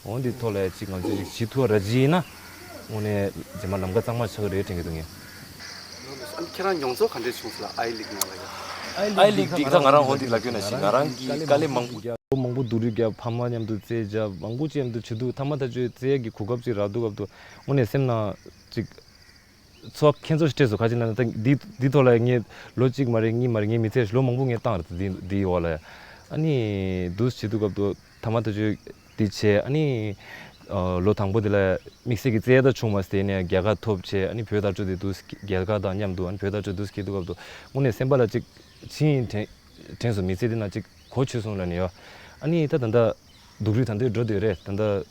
འོན་ཏེ་ཐོག་ལ་ཅིག་ང་ཚོས་ཅིག་བྱེད་ཐུབ་པ་ར་ཅིག་ཡིན་ན། དངོས་གནས་རྗེས་མ་ལམ་ཁ་གཙང་མ་ཆགས་ཀྱི་རེད་དྲན་གྱི་འདུག་ངས། ཨ་ནི་ཁྱེད་རང་མྱོང་ཚོར་ག་འདྲས་བྱུང་སོང་ལ་ཨའི་ལིག་ནང་ལ་ཡ། ཨའི་ལིག་འདི་ད་ང་རང་འོན་ཏེ་ལབ་རྒྱུ་ན་ཞིག་ང་རང་གི་དཀའ་ལས་མང་པོ། ལོ་མང་པོ་སྡུག་རུས་བརྒྱབ། ཕ་མ་མཉམ་དུ་རྩེད་རྒྱབ། མང་པོ་ཅིག་མཉམ་དུ་བྱེད་དུས་ཐ་མ་ད་ཆོས་རྩེད་ཡག་གི་གོ་སྐབས་ཅིག་རག་དུས་སྐབས་དུ་དངོས་གནས་སེམས་ནང་ཅིག་ཚོར་བ་ཁྱད་མཚར་ཞིག་སྤྲད་སོང་། ག་ཅི་ན་ད་འདི་འདི་ཐོག་ལ་ངས་ལོ་གཅིག་མ་རེད་གཉིས་མ་རེད་ངས་མི་ཚེ་ལོ་མང་པོ་ངས་བཏང་རེད། འདི་འདིའི་འོག་ལ་ཡ། ཨ་ནི་འདུག་བྱེད་དུས་སྐབས་དུ་ཐ་མ་ད་ཆོས་འདི་བྱས། ཨ་ནི་ཨ་ལོ་དང་པོ་དེ་ལ་དམིགས་བསལ་གྱི་རྩེད་ཡ་ད་བྱུང་མ་སྟེ་ནས་རྒྱལ་ཁ་ཐོབ་བྱས། ཨ་ནི་བོད་དར་ལྕོག་དེ་འདུག་རྒྱལ་ཁ་དང་མཉམ་དུ་ཨ་ནི་བོད་དར་ལྕོག་འདུག་སྐྱེས་དུས་སྐབས་དུ་དངོས་གནས་སེམས་པ་ལ་ཅིག་ཕྱིན་དྲན་དྲན་སོང་། མི་ཚེ་འདི་ན་ཅིག་གོ་ཆོད་སོང་ལབ་ནས་ཡོད། ཨ་ནི་ད་ད་ལྟ་སྡུག་རུས་ད་འདོད་འགྲོ་འདོད་རེད། ད་ལྟ་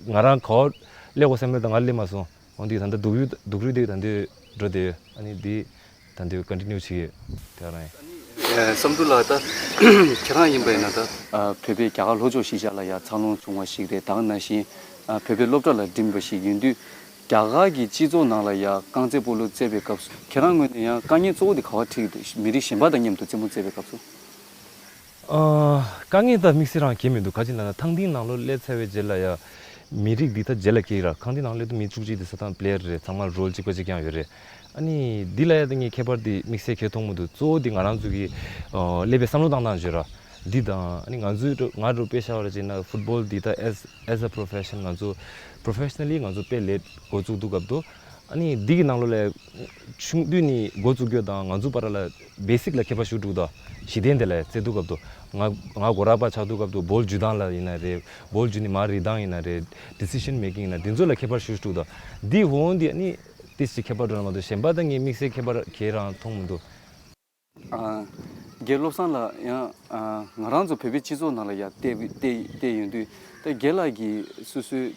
ང་རང་ག་བ་སླེབས་དགོས་བསམ་ཡོད་ད་ང་སླེབས་མ་སོང་། འོན་ཏེ་ད་ལྟ་སྡུག་རུས་སྡུག་རུས་དེ་ད་འདོད་འགྲོ་འདོད་ཡོད། ཨ་ནི་འདི་ད་འདོད་ཀོན་ཊི་ནིའུ་བྱེད་ཀྱི་ཡོད། དེ་རང་ཡིན། ཨ་ནི་བསམ་འདུག་ལ་ད་ཁྱེད་རང་ཡིན་པ་ཡིན་ན་ད་བོད་པའི་རྒྱ་གར་ལྷོ་ཕྱོགས་གཞིས་ཆགས་ལ་ཡ་འཚར་ལོངས་བྱུང་བ་ཞིག་རེད། ད་ག་ནང་བཞིན་བོད་པའི་སློབ་གྲྭ་ལ་འགྲིམས་པ་ཞིག་ཡིན་དུས་རྒྱ་གར་གྱི་སྤྱི་ཚོགས་ནང་ལ་ཡ་རྐང་རྩེད་སྤོ་ལོ་རྩེད་པའི་སྐབས་སུ་ཁྱེད་རང་ངོས་ནས་ཡང་དཀའ་ངལ་གཙོ་བོ་དེ་ག་བ་འཕྲད་ཀྱི་འདུག་མི་རིགས་གཞན་པ་དང་མཉམ་དུ་རྩེད་མོ་རྩེད་པའི་སྐབས་སུ། ཨ། དཀའ་ངལ་ད་དམིགས་བསལ་རང་གང་ཡང་མི་འདུག་ག་ཅི་ལབ་ན་ཐང་སྟེང་ནང་ལོགས་སླེབས་ཚར་བའི་རྗེས་ལ་ཡ། མི་རིགས་འདི་ད་རྗེས་ལ་སྐྱེས་ར། ཐང་སྟེང་ནང་སླེབས་དུས་མི་བཅུ་གཅིག་དེ་ས་ཐང་པི་ལེ་ཡར་རེད། ཚང་མ་རོལ་གཅིག་པ་གཅིག་རྐྱང་ཡོད་རེད། ཨ་ནི་འདི་ལ་ཡ་ད་ངས་ཁྱད་པར་དེ་དམིགས་བསལ་གང་ཡང་མཐོང་མི་འདུག་གཙོ་བོ་དེ་ང་རང་ཚོ་གི་ཨ་སླེབས་པའི་བསམ་བློ་བཏང་སྟངས་བརྗོད་ར། འདི་དང་ཨ་ནི་ང་ཚོའི་ང་འདྲ་དཔེ་བཞག་པ་ར་བྱས་ན་ཕུཊ་བོལ་འདི་ད་as as a profession ང་ཚོ་པོ་རོ་ཕེ་ཤ་ན་ལི་ང་ཚོ་དཔེ་ལས་འགོ་བཙུགས་དུས་སྐབས་དུ། ཨ་ནི་འདི་གི་ནང་ལོགས་ལ་ཆུང་དུས་ནས་འགོ་བཙུགས་རྒྱུ་དང་ང་ཚོ་བར་ལ་བེ་སིག་ལ་ཁྱད་པར་ཞེ་དྲག་འདུག་གཞི་རྟེན་དེ་ལ་རྩེད་དུས་སྐབས་དུ་ང་ང་གོ་ར་པ་ཆགས་དུས་སྐབས་དུ་བོལ་འཇུ་སྟངས་ལ་ཡིན་ན་རེད། བོལ་འཇུ་ནས་མར་རིལ་སྟངས་ཡིན་ན་རེད། ཌི་སི་ཤན་མེ་ཀིང་ཡིན་ན་འདི་ཚོ་ལ་ཁྱད་པར་ཞེ་དྲག་འདུག་འདི་འོན་ཏེ་ཨ་ནི་ཏོག་ཙམ་ཁྱད་པར་འགྲོ་ན་མ་གཏོགས་གཞན་པ་ད་ངས་དམིགས་བསལ་ཁྱད་པར་གང་ཡང་མཐོང་མི་འདུག་ཨ། རྒན་བློ་བཟང་ལགས་ཡང་ཨ་ང་རང་ཚོ་བོད་པའི་སྤྱི་ཚོགས་ནང་ལ་ཡང་བལྟས་བལྟས་བལྟས་ཡོང་དུས་ད་རྒན་ལགས་ཀྱི་སོ་སོའི་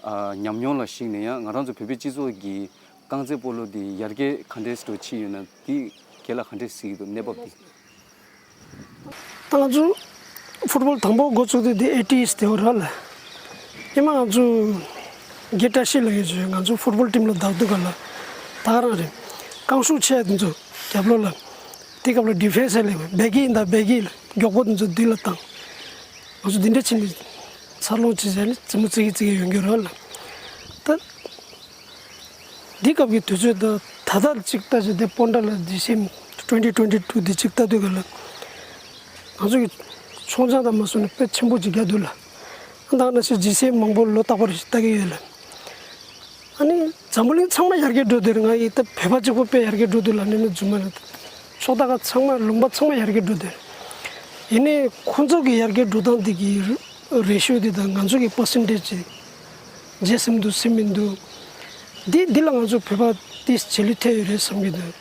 ཨ་ཉམས་མྱོང་ལ་གཞིགས་ནས་ཡང་ང་རང་ཚོ་བོད་པའི་སྤྱི་ཚོགས་ཀྱི་རྐང་རྩེད་སྤོ་ལོ་འདི་ཡར་རྒྱས་ག་འདྲས་འགྲོ་ཕྱིན་ཡོད་ན་འདི་རྒན་ལགས་ག་འདྲས་གཟིགས་ཀྱི་འདུག་གནས་བབ་འདི། ད་ང་ཚོ་ཕུཊ་བོལ་དང་པོ་འགོ་བཙུགས་དུས་འདི་ཨེ་ཊི་ཨེཊ་དེ་བ་ར་ལ། སྔོན་མ་ང་ཚོ་རྒན་བཀྲ་ཤིས་ལགས་ཡོད་ཚོད་ང་ཚོ་ཕུཊ་བོལ་ཊིམ་ལ་བདག་འདུག་ག་ལ། ད་ག་རང་རེད། རྐང་ཤུགས་ཆེ་དེ་ཚོ་རྒྱབ་ལོགས་ལ། དེ་སྐབས་ལ་ཌི་ཕེན་སི་ལ་བེ་གི་ཡིན་ད་བེ་གི་ལ་མགྱོགས་པོ་དེ་ཚོ་འདི་ལ་བཏང་། ང་ཚོ་འདི་འདྲ་ཕྱིན་ནས་འཚར་ལོངས་བྱེད་བྱས་ནས་རྩེད་མོ་རྩེ་གི་རྩེ་གི་ཡོང་གི་ར་ལ། ད། འདི་སྐབས་ཀྱི་དུས་ཚོད་དང་ད་ལྟ་གཅིག་ལྟ་བྱས་ཏེ་སྤོན་ཊ་ལ་ཇི་སི་ཨེམ་ཊུ་ཝེན་ཊི་ཊུ་ཝེན་ཊི་ཊུ་འདི་གཅིག་ལྟ་དུས་ག་ལ། ང་ཚོ་གི་ཚོང་རྐྱང་དང་མ་སོང་ན་དཔེ་ཆེན་པོ་ཅིག་རྒྱག་འདུག་ལ། ད་ནང་བཞིན་ཇི་སི་ཨེམ་མང་པོ་ལོ་རྟག་པར་ཞིག་ལྟ་གི་ཡོད་ལ། ཨ་ནི་འཛམ་བུ་གླིང་ཚང་མ་ཡར་རྒྱས་འགྲོ་དེར་ང་ཡི་ད་བོད་པ་གཅིག་པོ་དཔེ་ཡར་རྒྱས་འགྲོ་འདུག་ལ་ནི་ནི་རྫུན་མ་རེད། ཕྱོགས་མཐའ་ཁག་ཚང་མ་ལུང་པ་ཚང་མ་ཡར་རྒྱས་འགྲོ་དེར། ཡིན་ནའི་ཁོང་ཚོ་གི་ཡར་རྒྱས་འགྲོ་སྟངས་འདི་གི་རེ་ཤོ་འདི་དང་ང་ཚོ་གི་པར་སེན་ཊེ་ཇི་འདི་བརྗེད་སེམས་འདུག་སེམས་མི་འདུག་འདི་འདི་ལ་ང་ཚོ་བོད་པ་འདི་རྗེས་ལུས་ཐེབས་ཡོད་རེད་བསམ་གྱི་འདུག་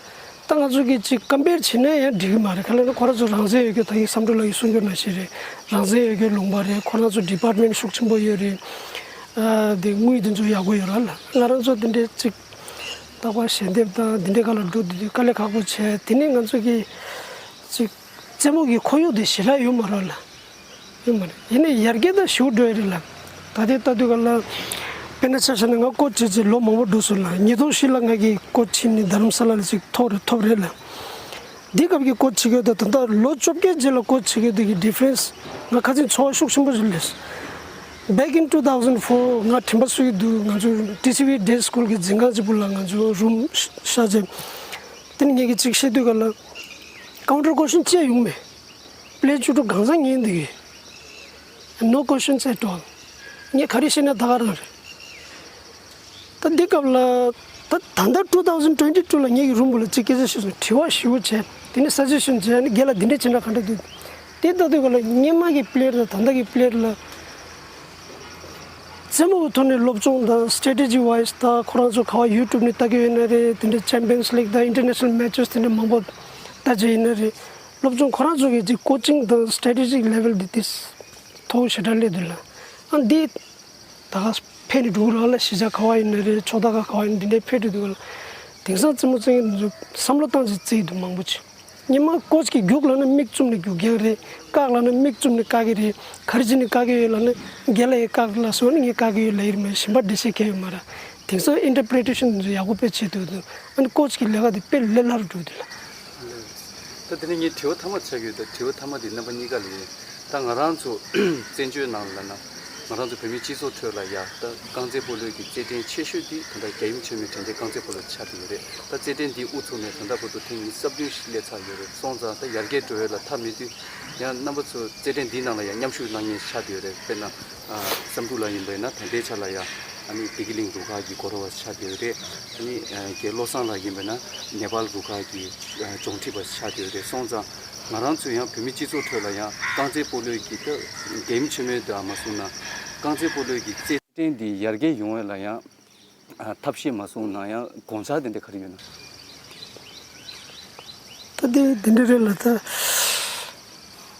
ད་ ང་ཚོ་གི་ཅིག་ཀམ་པེར་བྱས་ན་ཡང་འགྲིག་གི་མ་རེད། ག་ལབ་ན་ཁོ་རང་ཚོ་རང་བཙན་ཡོད་རྒྱུ་ད་གིན་བསམ་གྲུབ་ལགས་ཀྱིས་གསུང་རྒྱུ་ནང་བཞིན་རེད། རང་བཙན་ཡོད་རྒྱུ་ལུང་པ་རེད། ཁོ་རང་ཚོ་ཌི་པཱར་ཊི་མེན་ཊི་ཤུགས་ཆེན་པོ་ཡོད་རེད། ཨ་དེ་དངུལ་དེ་ཚོ་ཡག་པོ་ཡོད་རེད་ལ། ང་རང་ཚོ་དེ་འདྲའི་ཅིག་རྟག་པར་ཞལ་འདེབས་དང་དེ་འདྲའི་སྒང་ལ་འགྲོ་དུས་དཀའ་ལས་ཁག་པོ་བྱས། དེ་ནས་ང་ཚོ་གི་ཅིག་རྩེད་མོ་གི་ཁོར་ཡུག་དེ་ཞེ་དྲག་ཡོད་མ་རེད་ལ། ཡོད་མ་རེད། ཡིན་ནའི་ཡར་རྒྱས་ད་ཞེ་པོ་འགྲོ་ཡི་རེད་ལ། ད་ལྟའི་ལྟ་དུས་སྒང་ལ། དཔེར་ན་ཆ་བཞག་ན་ང་ཀོ་ཆི་བྱས་བྱས་ལོ་མང་པོ་འགྲོ་སོང་ལ། ཉིས་སྟོང་བཞི་ལ་ང་གི་ཀོ་ཆི་བྱས་ནས་རྡ་རམ་ས་ལ་ལ་ཅིག་ཐོབ་རེད་ཐོབ་རེད་ལ། འདི་སྐབས་ཀྱི་ཀོ་ཆི་བྱེད་མཁན་དང་ད་ལྟ་ལོ་བཅོ་བརྒྱད་རྗེས་ལ་ཀོ་ཆི་བྱེད་མཁན་དེ་གི་ཌི་ཕ་རེན་སི་ང་ཁ་སང་ཚོར་བ་ཤུགས་ཆེན་པོ་ཞིག་སླེབས་སོང་། Back in two thousand four ང་དྲན་པ་གསོ་ཡི་འདུག་ང་ཚོ་ཊི་སི་ཝི་ཌེ་སི་ཀུལ་གྱི་འཛིན་ཁང་གཅིག་པུ་ལ་ང་ཚོ་རུམ་བཞག་བྱས། དེ་ནས་ངེད་ཀྱིས་ཅིག་བཤད་དུས་སྒང་ལ། ཀའུན་ཊར་ཀོ་ཤན་ཅི་ཡང་ཡོང་མེད། པི་ལེ་ཊི་བཅུ་དྲུག་གང་ཚང་ངེད་འདི་གི། No questions at all. ངས་ག་རེ་བཤད་ན་ད་ག་རང་རེད། ད་འདི་སྐབས་ལ། ད་ད་ལྟ་two thousand twenty two ལ་ངེད་ཀྱི་རུམ་བུ་ལ་ཅིག་སྐད་ཆ་བཤད་སོང་། དྲི་བ་ཞེ་པོ་བྱས། དེ་ནས་སཱ་ཇེ་ཤན་བྱས་ནས་སྒེར་ལ་འདི་འདྲས་བྱེད་ན་ག་འདྲ་འདུག་དེ་ལྟ་དུས་སྒང་ལ་སྔོན་མ་གི་པི་ལེ་ཡར་དང་ད་ལྟ་གི་པི་ལེ་ཡར་ལ། རྩེད་མོ་གི་ཐོག་ནས་སློབ་སྦྱོང་དང་སི་ཊེ་ཊི་ཇི་ཝའི་སི་དང་ཁོ་རང་ཚོ་ག་བ་ཡུ་ཊུབ་ནས་ལྟ་གི་ཡོད་ན་རེད། དེ་འདྲའི་ཆེམ་པི་ཡན་སི་ལིག་དང་ཨིན་ཊར་ནེ་ཤ་ནལ་མེ་ཅེ་སི་དེ་འདྲ་མང་པོ་ལྟ་བྱས་ཡིན་ན་རེད། སློབ་སྦྱོང་ཁོ་རང་ཚོ་གི་ཅིག་ཀོ་ཆིང་དང་སི་ཊེ་ཊི་ཇིག་ལེ་ཝལ་འདི་དེ་མཐོ་ཞེ་དྲག་སླེབས་འདུག་ལ། ཨ་འདི་ད་ག་ཕེབས་ནས་འགྲོ་གི་རེད་ལ། གཞིས་ཆགས་ག་བ་ཡིན་ན་རེད། ཕྱོགས་མཐའ་ཁག་ག་བ་ཡིན་འདི་འདྲའི་ཕེབས་འགྲོ་འདུག་ལ། དེང་སང་རྩེད་མོ་རྩེ་མཁན་འདི་ཚོ་བསམ་བློ་བཏང་ཅིག་རྩེ་ཡི་འདུག་མང་པོ་ཅིག་སྔོན་མ་ཀོ་ཆི་གིས་རྒྱུགས་ལབ་ན་མིག་བཙུམ་ནས་རྒྱུག་མཁན་རེད། བཀག་ལབ་ན་མིག་བཙུམ་ནས་བཀག་གི་རེད། ག་རེ་བྱས་ནས་བཀག་གི་ཡོད་ལབ་ན་རྒན་ལགས་ཡིས་བཀག་ལབ་སོང་ན་ངས་བཀག་གི་ཡོད་ལབ་ཡི་རེད། མ་གཞན་པ་འགྲེལ་བཤད་གང་ཡང་ཡོད་མ་རེད། དེང་སང་ཨིན་ཊར་པི་རི་ཊེ་ཤན་འདི་ཚོ་ཡག་པོ་དཔེ་བྱེད་ཐུབ་འདུག་ཨ་ནི་ཀོ་ཆི་གི་ལས་ཀ་དེ་དཔེ་ལས་སླ་རུ་འགྲོ་འདུག་ལ། ད་དེ་ནས་ངས་དྲི་བ་མཐའ་མ་ཆགས་ཡོད། ད་དྲི་བ་མཐའ་མ་དེ་རྣམ་པ་གཉིས་ཀ་ལ་ཡིན། ད་ང་རང་ཚོ་བཙན་བྱོལ་ནང་ལ་ན། ང་རང་ཚོ་བོད་མི་སྤྱི་ཚོགས་ཁྲོད་ལ་ཡ་ད་རྐང་རྩེད་སྤོ་ལོའི་གི་རྩེད་འགྲན་ཆེ་ཤོས་དེ་ད་ལྟ་རྒྱལ་ཡུམ་ཆེན་མོའི་དྲན་རྟེན་རྐང་རྩེད་སྤོ་ལོ་ཆགས་བསྡད་ཡོད་རེད། ད་རྩེད་འགྲན་འདི་དབུ་ཚུགས་ནས་ད་ལྟ་བར་དུ་ཐེངས་ཉི་ཤུ་རྩ་བདུན་ཞིག་སླེབས་ཚར་ཡོད་རེད། སོང་ཙང་ད་ཡར་རྒྱས་འགྲོ་ཡས་ལ་མཐའ་མེད་དུས། ཡང་རྣམ་པ་ཚོ་རྩེད་འགྲན་འདིའི་ནང་ལ་ཡང་མཉམ་ཞུགས་གནང་མཁན་ཆགས་བསྡད་ཡོད་རེད། དཔེར་ན། ཨ། བསམ་འགྲུབ་ལགས་ཡིན་པ་ཡིན་ན་ད་ལྟའི་ཆ་ལ་ཡང་ཨ་ནི་བདེ་སྐྱིད་གླིང་རུ་ཁག་གི་སྒོ་ར་བ་ཆགས་བསྡད་ཡོད་རེད། ཨ་ནི་ཨ་རྒན་བློ་བཟང་ལགས་ཡིན་པ་ན་ནེ་པཱལ་རུ་ཁག་གི་ཨ་ལྗོངས་ཁྲི་པ་ཆགས་བསྡད་ཡོད་རེད། སོང་ཙང་ང་རང་ཚོ་ཡང་བོད་མི་སྤྱི་ཚོགས་ཁྲོད་ལ་ཡང་རྐང་རྩེད་སྤོ་ལོའི་གི་ད་རྒྱལ་ཡུམ་ཆེན་མོའི་དུ་མ་སོང་ན་རྐང་རྩེད་སྤོ་ལོའི་གི་རྩེད་འགྲན་འདི་ཡར་རྒྱས་ཡོང་བ་ལ་ཡང་ཨ་ཐབས་ཤེས་མ་སོང་ན་ཡང་དགོངས་འཆར་དེ་འདྲ་ག་རེ་ཡོད་ན། ད་དེ་དེ་འདྲ་རེད་ལ། ད་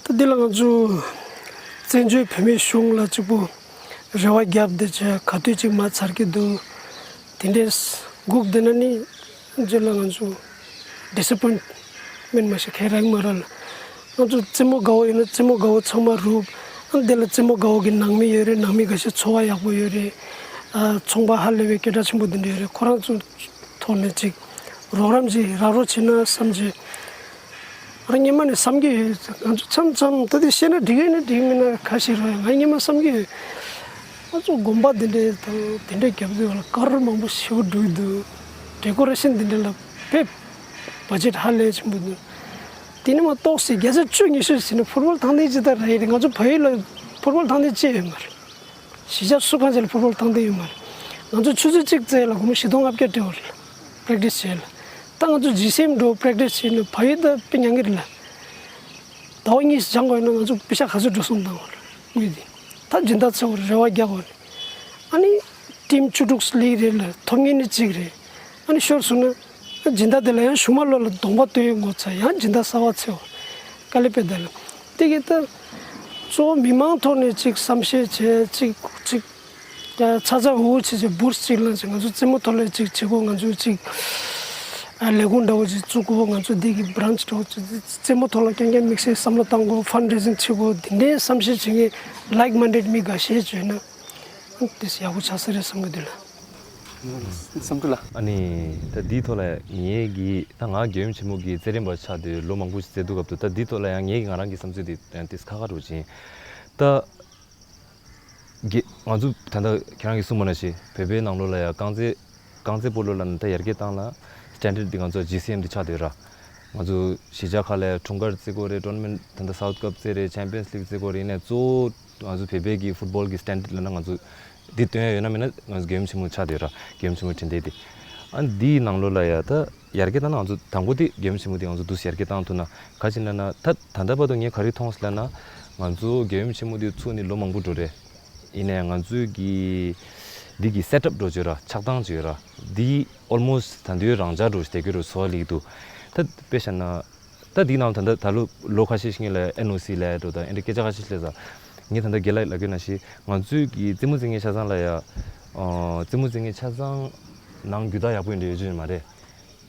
ད་འདི་ལ་ང་ཚོ་བཙན་བྱོལ་བོད་མིའི་གཞུང་ལ་གཅིག་པུ་རེ་བ་བརྒྱབ་བསྡད་བྱས་ག་དུས་གཅིག་མ་ཚར་གི་འདུག་དེ་འདྲས་སྒུག་བསྡད་ན་ནི་རྗེས་ལ་ང་ཚོ་ཌི་སི་པོའིན་མེན་མ་ཤེས་ག་རེ་ཡིན་མ་རེད་ལ། ང་ཚོ་རྩེད་མོ་དགའ་བོ་ཡིན་ན་རྩེད་མོ་དགའ་བོ་ཚང་མ་རུབ། ཨ་འདི་ལ་རྩེད་མོ་དགའ་བོ་གི་ནང་མི་ཡོད་རེད། ནང་མི་འགའ་ཤས་འཚོ་བ་ཡག་པོ་ཡོད་རེད། ཨ་ཚོང་པ་ཧ་ལས་པའི་སྐད་གྲགས་ཆེན་པོ་འདི་འདྲ་ཡོད་རེད། ཁོ་རང་ཚོ་ཐོག་ནས་ཅིག་རོགས་རམ་ཅིག་རག་རོགས་བྱེད་ན་བསམ་བྱས། ང་སྔོན་མ་ནས་བསམ་གྱི་ཡོད། ང་ཚོ་མཚམས་མཚམས་ད་དེ་བཤད་ན་འགྲིག་ཡོད་ན་འགྲིག་མིན་ན་ག་ཞིག་རེད། ང་སྔོན་མ་བསམ་གྱི་ཡོད། ང་ཚོ་དགོན་པ་འདི་འདྲའི་དང་དེ་འདྲའི་རྒྱབ་དུས་ལ་ཀར་མང་པོ་ཞེ་པོ་འགྲོ་གི་འདུག་ཌེ་ཀོ་རེ་ཤན་འདི་འདྲ་ལ་དཔེ་བ་ཇེ་ཊི་ཧ་ལས་ཆེན་པོ་འདུག་དེ་ནས་མ་གཏོགས་སི་བརྒྱ་ཆ་བཅུ་ཉི་ཤུ་ཟིན་ན་ཕུཊ་བོལ་ཐང་སྟེང་ཇི་ལྟར་རེད། ང་ཚོ་བལ་ཡུལ་ལ་ཕུཊ་བོལ་ཐང་སྟེང་ཅི་ཡོད་མ་རེད། གཞིས་ཆགས་སུ་གང་ཅིག་ལ་ཕུཊ་བོལ་ཐང་སྟེང་ཡོད་མ་རེད། ང་ཚོ་ཆུ་ཚོད་གཅིག་བཙལ་ལ་སྒོར་མོ་བཞི་སྟོང་ལྔ་བརྒྱ་སྤྲད་པ་རེད་པེ་རེག་ཊི་སི་བྱས་ལ། ད་ང་ཚོ་ཇི་སི་ཨེམ་འགྲོ་པེ་རེག་ཊི་སི་བྱས་ན་བལ་ཡུལ་ད་དཔེ་མྱང་གི་རེད་ལ། ཟླ་བ་གཉིས་སྦྱང་དགོས་ན་ང་ཚོ་པེ་ཤ་ག་ཚོད་འགྲོ་སོང་བཏང་བ་རེད་དངུལ་དེ། ད་སྦྱིན་བདག་ཚོ་རེ་བ་རྒྱག་དགོས་རེད། ཨ་ནི་ཊིམ་བཅུ་དྲུག་ལིག་རེད་ལ་ཐོབ་མཁན་ནི་གཅིག་རེད། ཨ་ནི་ཤོར་སོང་ན་སྦྱིན་བདག་དེ་ལ་ཡང་གཞུག་མ་ལོ་ལ་གདོང་པ་སྟོན་ཡོང་དགོས་ཚར། ཡང་སྦྱིན་བདག་གསར་བ་འཚོལ་དཀའ་ལས་དཔེ་ད་ལ། དེ་གི་ད་གཙོ་བོ་མི་མང་ཐོག་ནས་ཅིག་བསམ་ཤེས་བྱས་ཅིག་ཅིག་ད་ཚ་ཚ་འུར་འུར་བྱས་བྱས་བུར་ཅིག་ལངས་བྱས་ང་ཚོ་རྩེད་མོ་ཐོག་ལ་ཅིག་བྱེད་དགོས། ང་ཚོ་ཅིག་ཨ་ལས་ཁུངས་འདྲ་བོ་ཅིག་བཙུགས་དགོས། ང་ཚོ་འདི་གི་བྷ་རན་ཆི་འདྲ་བོ་ཅིག་རྩེད་མོ་ཐོག་ལ་རྐྱང་རྐྱང་དམིགས་བསལ་བསམ་བློ་བཏང་དགོས། ཕན་ཌ་རེ་ཟིང་བྱེད་དགོས། འདི་འདྲའི་བསམ་ཤེས་བྱེད་མཁན་ལའིཀ་མའིན་ཌེཌ་མི་འགའ་ཤས་བྱས་ན་དེ་ཡག་པོ་ཆགས་ས་རེད་བསམ་གི་འདུག་ལ། བསམ་གི་ལ། ཨ་ནི་ད་འདིའི་ཐོག་ལ་ངེད་ཀྱིས་ད་ང་རྒྱལ་ཡུམ་ཆེན་མོ་གི་རྩེད་འགྲན་པ་ཆགས་དུས་ལོ་མང་པོ་ཞིག་རྩེད་དུས་སྐབས་དུ་ད་འདིའི་ཐོག་ལ་ཡང་ངེད་ཀྱི་ང་རང་གི་བསམ་ཚུལ་དེ་ཏིས་ཁ་ཁ་འགྲོ་ཅིང་ད། གི་ང་ཚོ་ད་ལྟ་ཁྱེད་རང་གིས་གསུངས་པ་ནང་བཞིན་བོད་པའི་ནང་ལོགས་ལ་ཡང་རྐང་རྩེད་རྐང་རྩེད་སྤོ་ལོ་ལ་ད་ཡར་རྒྱས་བཏང་ལ་སི་ཊན་ཌར་ཌི་འདི་ང་ཚོ་ཇི་སི་ཨེམ་འདི་ཆགས་བསྡད་ཡོད་ར། ང་ཚོ་གཞིས་ཆགས་ཁག་ལ་འཁྲུངས་སྐར་རྩེ་དགོས་རེད། ཊོར་ནམ་མེན་ཊི་ད་ལྟ་སའུཐ་ཀབ་རྩེ་རེད། ཆེམ་པི་ཡན་སི་ལིག་རྩེ་དགོས་རེད། ཡིན་ནའི་གཙོ་བོ་ང་ཚོ་བོད་པའི་གི་ཕུཊ་བོལ་གི་སི་ཊན་ཌར་ཌི་ལབ་ན་ང་ཚོ་འདི་སྟོན་ཡ་ཡོད་ན་མེད་ན་ང་ཚོ་རྒྱལ་ཡུམ་ཆེན་མོ་ཆགས་བསྡད་ཡོད་ར། རྒྱལ་ཡུམ་ཆེན་མོའི་དྲན་རྟེན་འདི། ཨ་འདིའི་ནང་ལོགས་ལ་ཡ་ད། ཡར་རྒྱས་བཏང་ན་ང་ཚོ་དང་པོ་དེ་རྒྱལ་ཡུམ་ཆེན་མོ་དེ་ང་ཚོ་འདུག་སེ་ཡར་རྒྱས་བཏང་ཐུབ་ན་ག་ཅི་ལབ་ན། ད་ད་ལྟ་བར་དུ་ངས་ག་རེ་མཐོང་སོང་ལབ་ན། ང་ཚོ་རྒྱལ་ཡུམ་ཆེན་མོ་དེ་ཚུགས་ནས་ལོ་མང་པོ་འགྲོ་རེད། ཡིན་ནའི་ང་ཚོའི་གི་འདི་གི་སེ་ཊབ་འགྲོ་བྱོས་ར་ཆགས་སྟངས་བྱོས་ར་འདི་ཨོལ་མོ་སི་ཊི་ད་འདི་རང་འཇགས་འགྲོ་བྱས་བསྡད་ཀྱི་རེད་བཟོ་བ་ལེགས་འདུག་ད་དཔེ་བཞག་ན། ད་འདིའི་ནང་ད་ལྟ་ད་ལོ་ལོ་ཁ་ཤས་ཤིག་ལ་ཨེན་ཨོ་སི་ལབ་ཡ་འགྲོ་དང་ཨེ་འདྲ་སྐད་ཆ་ཁ་ཤས་ཤིག་སླེབས་ཙང་། ངས་ད་ལྟ་རྒན་ལགས་ལབ་དགོས་ན་ཞིག་ང་ཚོའི་གི་རྩེད་མོ་རྩེ་མཁན་ཆ་ཚང་ལ་ཡ། ཨ། རྩེད་མོ་རྩེ་མཁན་ཆ་ཚང་ནང་རྒྱུ་དག་ཡག་པོ་ཡིན་འདྲ་ཡོད་ཀྱི་མ་རེད།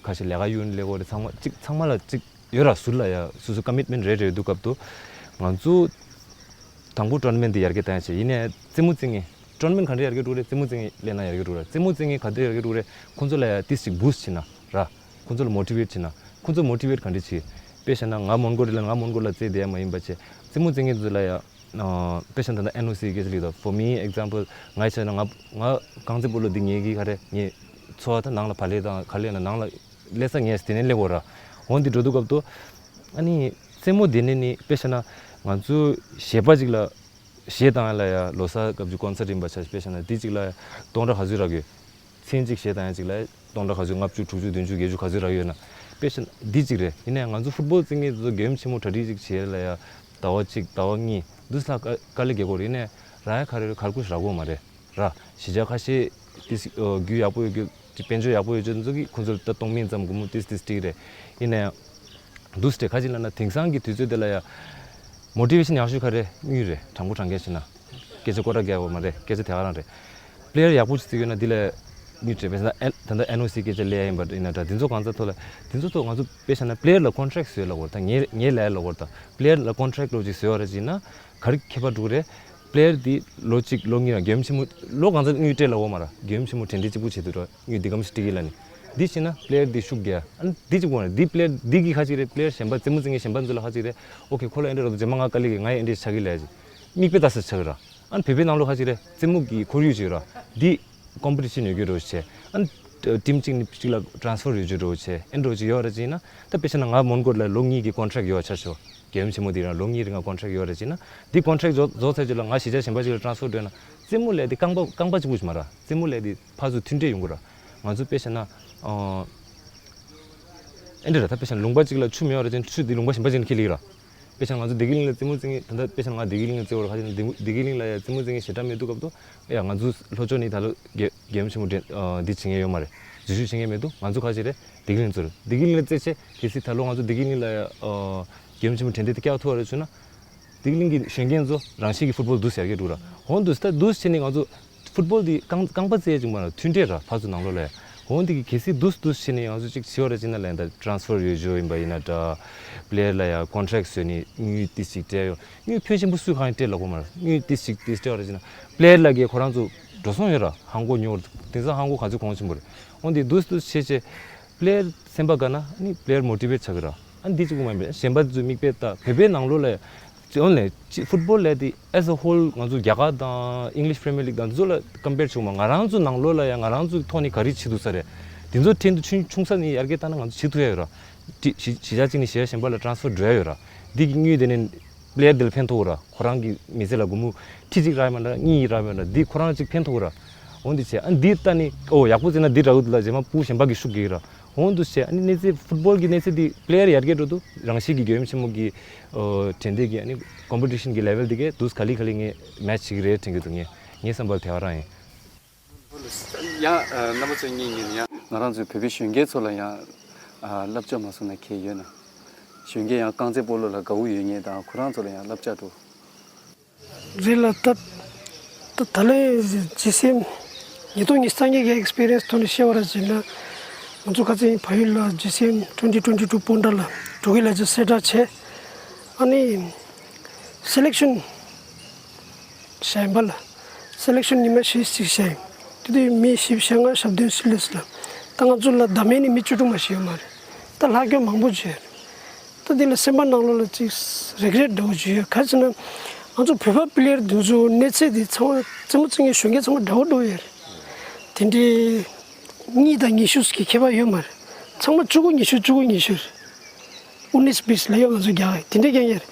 ཁ་ཤས་ལས་ཀ་གཡུག་ནས་སླེབས་ཀྱི་ཡོད་རེད། ཚང་མ་གཅིག་ཚང་མ་ལ་གཅིག་ཡོད་ར། ཟུར་ལ་ཡ་སོ་སོ་ཀ་མིཊ་མེན་ཊི་རེ་རེ་འདུག་སྐབས་དུ། ང་ཚོ་དང་པོ་ཊོར་ན་མེན་ཊི་འདི་ཡར་རྒྱས་བཏང་ཡ་བྱས། ཡིན་ནའི་རྩེད་མོ་རྩེ་མཁན། ཊོར་ན་མེན་ཊི་ག་འདྲ་ཡར་རྒྱས་འགྲོ་རེད། རྩེད་མོ་རྩེ་མཁན་སླེབས་ན་ཡར་རྒྱས་འགྲོ་རེད། རྩེད་མོ་རྩེ་མཁན་ག་འདྲ་ཡར་རྒྱས་འགྲོ་རེད། ཁོང་ཚོ་ལ་ཡ་ཏིས་ཅིག་བུ་སི་ཊི་བྱེད་ན་ར། ཁོང་ཚོ་ལ་མོ་ཊི་ཝེཊ་བྱེད་ན། ཁོང་ཚོ་མོ་ཊི་ཝེཊ་ག་འདྲ་བྱེད། དཔེ་བཞག་ན་ང་མོན་གྷོ་ལི་ལ་ང་མོན་གྷོ་ལ་རྩེ་བསྡད་ཡ་མ་ཡིན་པ་བྱས། རྩེད་མོ་རྩེ་མཁན་ཚོ་ལ་ཡ། ཨ། དཔེ་བཞག་ན་ད་ལྟ་ཨེན་ཨོ་སི་སྐད་ཆ་ལབ་ད། for me example ང་ཡི་ཆ་ན་ང་ང་རྐང་རྩེད་སྤོ་ལོ་འདི་ངེད་ཀྱི་ག་རེ་ངའི་འཚོ་བ་ད་ནང་ལ་བག་ལེབ་དང་ག་ལེ་ན་ནང་ལ་སླེབས་ས་ངས་དེ་ནས་སླེབས་ཡོད་ར། འོ་འདི་འགྲོ་དུས་སྐབས་དུ། ཨ་ནི་རྩེད་མོ་འདི་ནས་ནི་དཔེ་བཞག་ན་ང་ཚོ་གཞས་པ་ཅིག་ལ་གཞས་བཏང་ཡ་ལ་ཡ་ལོ་གསར་སྐབས་ཀྱི་ཀོན་སར་ཊི་ཡིན་པ་ཆ་དཔེ་བཞག་ན་འདི་ཅིག་ལ་ཡ་སྟོང་ཕྲག་ག་ཚོད་རག་ཡོད། མཚན་གཅིག་གཞས་བཏང་ཡ་གཅིག་ལ་སྟོང་ཕྲག་ག་ཚོད། ལྔ་བཅུ། དྲུག་ཅུ། བདུན་ཅུ། བརྒྱད་ཅུ། ག་ཚོད་རག་ཡོད་ན། དཔེ་བཞག་ན་འདི་གཅིག་རེད། ཡིན་ནའི་ང་ཚོ་ཕུཊ་བོལ་རྩེ་མཁན་ཚོ་མགྱོགས་ཤོས་ཆེན་མོ་གྲ་སྒྲིག་ཅིག་བྱེད་ཡ་ལ་ཡ་ཟླ་བ་གཅིག་ཟླ་བ་གཉིས་འདུག་སེ་ལྷག་དཀའ་དཀའ་ལས་རྒྱག་དགོས་རེད། ཡིན་ནའི་རག་ཡ་ག་རེ་རེད། ག་རེ་སྐུ་ཞིག་རག་གི་ཡོད་མ་རེད་ར། གཞིས་ཆགས་ཁ་ཤས་ཏིས་ཨ་རྒྱུ་ཡག་པོ་ཡོད་རྒྱུ། དཔལ་འབྱོར་ཡག་པོ་ཡོད་རྒྱུ་ཚོ་གིས་ཁོང་ཚོར་ད་གཏོང་མིན་ཙམ་སྒོར་མོ་ཏིས་ཏིས་སྤྲད་ཀྱི་རེད། ཡིན་ནའི་འདུག་སེ་ག་ཅི་ལབ་ན་དེང་སང་གི་དུས་ཚོད་དེ་ལ་ཡ་མོ་ཊི་ཝེ་ཤན་ཡག་ཤོས་ག་རེ། དངུལ་རེད། དྲང་པོ་དྲང་རྐྱང་བཤད་ན། སྐད་ཆ་སྐོར་ར་རྒྱག་པ་མ་རེད། སྐད་ཆ་དེ་ག་རང་རེད། པི་ལེ་ཡར་ཡག་པོ་ཅིག་བརྩི་ཡོད་ན་འདི་ལ་དངུལ་སྤྲད། དཔེར་ན་ཨེན་ད་ལྟ་ཨེན་ཨོ་སི་སྐད་ཆ་སླེབས་ཡ་ཡིན་པ་ཡིན་ན་འདྲ། འདི་ཚོ་གང་ཚ་ཐོག་ལ། འདི་ཚོ་ཐོག་ང་ཚོ་དཔེ་བཞག་ན་པི་ལེ་ཡར་ལ་ཀོན་ཊེག་བཟོས་ལབ་དགོས་རེད། ད་ངས་ངས་ལབ་ཡ་ལབ་དགོས་རེད། ད་པི་ལེ་ཡར་ལ་ཀོན་ཊེག་ལོ་ཅིག་བཟོས་པ་རེད་ཅེ་ན། ག་རེ་ཁྱད་པར་འགྲོ་གི་རེད། པི་ལེ་ཡར་འདི་ལོ་གཅིག་ལོ་གཉིས་ལ་མགྱོགས་ཤོས་ཆེན་མོ་ལོ་གང་ཚ་དངུལ་སྤྲད་ལབ་དགོས་མ་རེད། མགྱོགས་ཤོས་ཆེན་མོ་གྲོས་འདེབས་གཅིག་པུ་བྱེད་དུས་ར། དངུལ་འདི་ག་མ་ཞིག་སྤྲད་ཀྱི་ལབ་ནི། འདི་བྱས་ན་པི་ལེ་ཡར་འདི་ཤུགས་རྒྱག་ཨ་ནི་འདི་གཅིག་པོ་རེད། འདི་པི་ལེ་ཡར་འདི་གི་ཁ་ཅིག་རེད། པི་ལེ་ཡར་གཞན་པ་རྩེད་མོ་རྩེ་མཁན་གཞན་པ་ཚོ་ལ་ཁ་ཅིག་རེད། ཨོ་ཁེ་ཁོ་ལ་ཨེ་འདྲ་རག་འདུག་རྗེས་མ་ང་དཀའ་ལས་ཀྱིས་ང་ཨེ་འདྲ་ཆགས་ཀྱི་ལབ་ཅིག་མིག་དཔེ་ལྟ་ས་ཆགས་ཀྱི་ར། ཨ་ནི་བོད་པའི་ནང་ལོགས་ཁ་ཅིག་རེད། རྩེད་མོ་གི་ཁོར་ཡུག་ཅིག་ཡོད་ར། འདི་ཀོམ་པི་ཊི་ཤན་ཡོད་རྒྱུ་འདྲ་བོ་བྱས། ཨ་ནི་ཊིམ་གཅིག་ནས་གཅིག་ལ་ཊ་རན་སི་ཕར་ཡོད་རྒྱུ་འདྲ་བོ་བྱས། ཨེ་འདྲ་བོ་ཅིག་ཡོད་རེད་ཅེ་ན། ད་དཔེ་བྱས་ན་ང་མོན་གྷོ་ལ་ལོ་གཉིས་ཀྱི་ཀོན་ཊེག་ཡོད་པ་ཆ་བཞག་མགྱོགས་ཤོས་ཆེན་མོ་འདི་རང་ལོ་གཉིས་རིང་ལ་ཀོན་ཊེག་ཡོད་རེད་ཅེ་ན། འདི་ཀོན་ཊེག་རྫོགས་རྫོགས་ཚར་རྗེས་ལ་ང་གཞིས་ཆགས་གཞན་པ་ཅིག་ལ་ཊ་རན་སི་ཕར་འགྲོ་ན། རྩེད་མོ་ལབ་ཡ་འདི་རྐང་པ་རྐང་པ་གཅིག་པུ་ཞིག་མ་རེད། རྩེད་མོ་ལབ་ཡ་འདི་ཕར་ཚུར་མཐུད་འབྲེལ་ཡོང་གི་ར། ང་ཚོ་དཔེ་བྱས་ན། ཨ། ཨེ་འདྲ་ར། ད་དཔེ་བྱས་ན་ལུང་པ་གཅིག་ལ་ཆུ་མེད་པ་རེད་ཅེ་ན་ཆུ་འདི་ལུང་པ་གཞན་པ་ཅིག་ནས་འཁྱེར་སླེབས་ཀྱི་ར། དཔེ་བྱས་ན་ང་ཚོ་བདེ་སྐྱིད་གླིང་ལ་རྩེད་མོ་རྩེ་མཁན། ད་ལྟ་དཔེ་བྱས་ན་ང་བདེ་སྐྱིད་གླིང་ལ་རྩེ་བ་ར། ཁ་ཅིག་ན་བདེ་སྐྱིད་གླིང་ལ་ཡ་རྩེད་མོ་རྩེ་མཁན་ཞེ་དྲག་མེད་དུས་སྐབས་དུ། ཡ་ང་ཚོ་ལྷོ་ཕྱོགས་ནས་ད་ལོ་རྒྱལ་རྒྱལ་ཡུམ་ཆེན་མོ་འདི་འདི་བྱེད་མཁན་ཡོད་མ་རེད། འཛུལ་ཞུགས་བྱེད་མཁན་མེད་དུས་ང་ཚོ་ཁ་ཅིག་རེད། བདེ་སྐྱིད་གླིང་ལ་རྩེ། བདེ་སྐྱིད་གླིང་ལ་རྩེ་བྱས་གལ་སྲིད་ད་ལོ་ང་ཚོ་བདེ་སྐྱིད་གླིང་ལ་ཡ་རྒྱལ་ཡུམ་ཆེན་མོ་དྲན་རྟེན་དེ་བསྐྱལ་ཐུབ་པ་རེད་བྱུང་ན། བདེ་སྐྱིད་གླིང་གི་གཞོན་སྐྱེས་ཚོ་རང་བཞིན་གྱིས་ཕུཊ་བོལ་འདུག་སེ་ཡར་རྒྱས་འགྲོ་ར། འོ་འདུག་སེ་ད་འདུག་སེ་བྱས་ནས་ང་ཚོ་ཕུཊ་བོལ་འདི་རྐང་རྐང་པ་རྩེ་ཡ་ཅིག་མ་རེད། མཐུད་འབྲེལ་ར་ཕར་ཚུར་ནང་ལོགས་ལ་ཡ། འོ་འདི་གི་གལ་སྲིད་འདུག་སེ་འདུག་སེ་བྱས་ནས་ང་ཚོ་ཅིག་བྱེད་པ་ར་ཅིག་ན་ལ་ཡ། ད་ཊ་རན་སི་ཕར་ཡོད་རྒྱུ་ཡིན་པ་ཡིན་ན་འདྲ། པི་ལེ་ཡར་ལ་ཡ་ཀོན་ཊེག་བཟོས་ནས་དངུལ་ཏིས་ཅིག་སྤྲད་ཡོང་། དངུལ་ཕོན་ཆེན་པོ་སུས་གང་ཡང་སྤྲད་ལབ་དགོས་མ་རེད། དངུལ་ཏིས་ཅིག་ཏིས་སྤྲད་པ་ར་ཅིག་ན་པི་ལེ་ཡར་ལ་གི་ཁོ་རང་ཚོ་འགྲོ་སོང་ཡོད་ར། ཧང་གོ་ཉོ་བར་དེང་སང་ཧང་གོ་ག་ཚོད་གོང་ཆེན་པོ་རེད། འོ་འདི་འདུག་སེ་འདུག་སེ་བྱས་བྱས། པི་ལེ་ཡར་སེམས་པ་དགའ་ན་ཨ་ནི་པི་ལེ་ཡར་མོ་ཊི་ཝེཊ་ཆགས་ཀྱི་ར། ཨ་ནི་འདི་གཅིག་པུ་མ་ཡིན་པའི་གཞན་པ་ཚོས་མིག་དཔེ་ལྟ། བོད་པའི་ནང་ལོགས་ལ་ཅི་ཨོན་ལེ་ཅི་ཕུཊ་བོལ་ལབ་ཡ་འདི་as a whole ང་ཚོ་རྒྱ་གར་དང་ཨིང་ལིཤ་པི་རི་མི་ཡར་ལིག་དང་འདི་ཚོ་ལ་ཀམ་པེར་བྱེད་དགོས་མ། ང་རང་ཚོ་ནང་ལོགས་ལ་ཡང་ང་རང་ཚོའི་ཐོག་ནས་ག་རེ་བྱེད་ཐུབ་ས་རེད། འདི་ཚོ་ཕྲན་བུ་ཆུང་ཆུང་ས་ནས་ཡར་རྒྱས་བཏང་ན་ང་ཚོ་བྱེད་ཐུབ་ཡ་ཡོད་ར། ཅི་གཞི་གཞིས་ཆགས་གཅིག་ནས་གཞིས་ཆགས་གཞན་པ་ལ་ཊ་རན་སི་ཕར་འགྲོ་ཡ་ཡོད་ར། འདི་གི་དངུལ་དེ་ནས་པི་ལེ་ཡར་དེ་ལ་ཕན་ཐོགས་ར། ཁོ་རང་གི་མི་ཚེ་ལ་སྒོར་མོ་ཁྲི་གཅིག་རག་མ་འདྲ་གཉིས་རག་མ་འདྲ་འདི་ཁོ་རང་གཅིག་ཕན་ཐོགས་ར། འོ་འདི་བྱས་ཨ་འདི་ལྟ་ནི་ཨོ་ཡག་པོ་བྱས་ན་འདི་འདྲ་བོ་འདི་ལ་རྗེས་མ་ཕྲུ་གུ་གཞན་པ་གི་ཤུགས་རྒྱག་གི་ར། འོ་འདི་བྱས་ཨ་ནི་གནས་ཚད་ཕུཊ་བོལ་གི་གནས་ཚད་འདི་པི་ལེ་ཡར་ཡར་རྒྱས་འགྲོ་དུས་རང་བཞིན་གྱི་རྒྱལ་ཡུམ་ཆེན་མོ་གི་ཨོ་དྲན་རྟེན་གྱི་ཨ་ནི་ཀོམ་པི་ཊི་ཤན་གྱི་ལེ་ཝལ་འདི་གས་འདུག་ག་ལེ་ག་ལེ་ངས་མེ་ཆི་བྱེད་ཀྱི་རེད་དྲན་གྱི་འདུག་ངས་ངའི་བསམ་པར་དེ་བ་རང་ཡིན། ཡང་རྣམ་པ་ཚོ་གཉིས་ཉིན་ཡང་། ང་རང་ཚོའི་བོད་པའི་གཞོན་སྐྱེས་ཚོ་ལ་ཡང་བསླབ་བྱ་མ་སོང་ན་ཁེལ་ཡོད་ན། གཞོན་སྐྱེས་ཡང་རྐང་རྩེད་སྤོ་ལོ་ལ་དགའ་བོ་ཡོད་མཁན་དང་ཁོ་རང་ཚོ་ལ་ཡང་བསླབ་བྱ་འགྲོ། རེད་ལ་ད་ད་ད་ལོའི་ཇི་སི་ཨེམ་ཉིས་སྟོང་ཉི་ཤུ་རྩ་གཉིས་ཀྱི་ཨེག་སི་པི་རི་ཡན་སི་ཐོག་ནས་བཤད་པ་ར་བྱས་ན། ང་ཚོ་ཁ་སང་བལ་ཡུལ་ལ་ཇི་སི་ཨེམ་ཊུ་ཝེན་ཊི་ཊུ་ཊུ་སྤོན་ཊ་ལ་འགྲོ་གི་ལ་ཅིག་གསལ་བསྒྲགས་བྱས། ཨ་ནི་སེ་ལེག་ཤན་བྱས་ཡིན་པ་ལ། སེ་ལེག་ཤན་ཉི་མ་བཞི་ཞིག་བྱས་ཡིན། དེ་དུས་མི་བཞི་བཅུ་ཞེ་ལྔ་ཞེ་བདུན་ཞིག་སླེབས་སོང་ལ། ད་ང་ཚོ་ལ་ཟླ་མེད་ནས་མི་བཅུ་དྲུག་མ་ཞིག་ཡོད་མ་རེད། ད་ལྷག་སྐྱོན་མང་པོ་བྱས་རེད། ད་འདི་ལ་སེམས་པ་ནང་ལོགས་ལ་ཅིག་རེག་རེཊ་འདྲ་བོ་ཅིག་ཡོད། ག་རེ་ཟེར་ན། ང་ཚོ་བོད་པ་པི་ལེ་ཡར་འདི་ཚོ་གནས་ཚད་འདི་ཚང་མ་རྩེད་མོ་རྩེ་མཁན་གཞོན་སྐྱེས་ཚང་མ་འདྲ་བོ་འདྲ་བོ་ཡོད་རེད། དེ་འདྲའི་གཉིས་དང་ཉི་ཤུ་ཞིག་གི་ཁྱད་པར་ཡོད་མ་རེད། ཚང་མ་བཅུ་དགུ་ཉི་ཤུ་བཅུ་དགུ་ཉི་ཤུ་རེད། ཨུ་ནིས་བིས་ལབ་ཡོད་ང་ཚོ་རྒྱ་གར་དེ་འདྲའི་རྐྱང་རྐྱང་རེད།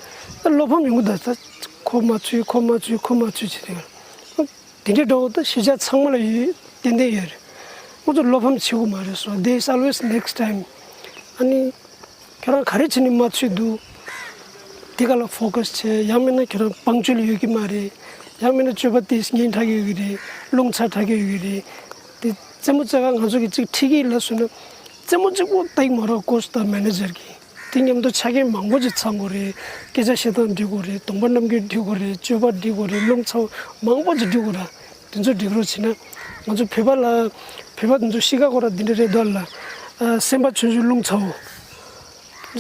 ད་བློ་ཕམ་ཡོང་གི་འདུག་ད་ཁོ་མ་ཚུད་ཁོ་མ་ཚུད་ཁོ་མ་ཚུད་བྱས་དེ་ག་དེ་འདྲའི་འགྲོ་ད་གཞིས་ཆགས་ཚང་མ་ལ་ཡོད་ཏན་ཏན་ཡོད་རེད། ཁོ་ཚོ་བློ་ཕམ་བྱེད་དགོས་མ་རེད། So there is always next time. ཨ་ནི་ཁྱོད་རང་ག་རེ་བྱས་ནས་མ་ཚུད་འདུག་དེ་ག་ལ་ཕོ་ཀ་སི་བྱས། ཡང་མིན་ན་ཁྱོད་རང་པང་ཅུ་ལ་ཡོད་ཀྱི་མ་རེད། ཡང་མིན་ན་སྤྱོད་པ་དེ་སྙན་གྲགས་ཡོད་ཀྱི་རེད། རླུང་ཚ་དྲག་གི་ཡོད་ཀྱི་རེད། དེ་རྩེད་མོ་རྩེ་ག་ང་ཚོ་གི་གཅིག་ཁྲིད་ཀྱི་ལ་སོང་ན། རྩེད་མོ་གཅིག་པོ་ལྟ་གི་མ་རེད། ཀོ་ཆི་དང་མེ་ནེ་ཇར་གྱིས་དེ་མཉམ་དུ་ཆ་རྐྱེན་མང་པོ་ཅིག་ཚང་དགོས་རེད། སྐད་ཆ་བཤད་སྟངས་འགྲིག་དགོས་རེད། གདོང་པ་རྣམ་འགྱུར་འགྲིག་དགོས་རེད། སྤྱོད་པ་འགྲིག་དགོས་རེད། རླུང་ཚ་བོ་མང་པོ་ཅིག་འགྲིག་དགོས་ར། དེ་ཚོ་འགྲིག་རོགས་བྱས་ན། ང་ཚོ་བོད་པ་ལ་བོད་པ་དེ་ཚོ་གཤིས་ཀ་སྐོར་ར་འདི་འདྲ་རེད་འདུག་ལ། ཨ། སེམས་པ་ཆུང་ཆུང་རླུང་ཚ་བོ།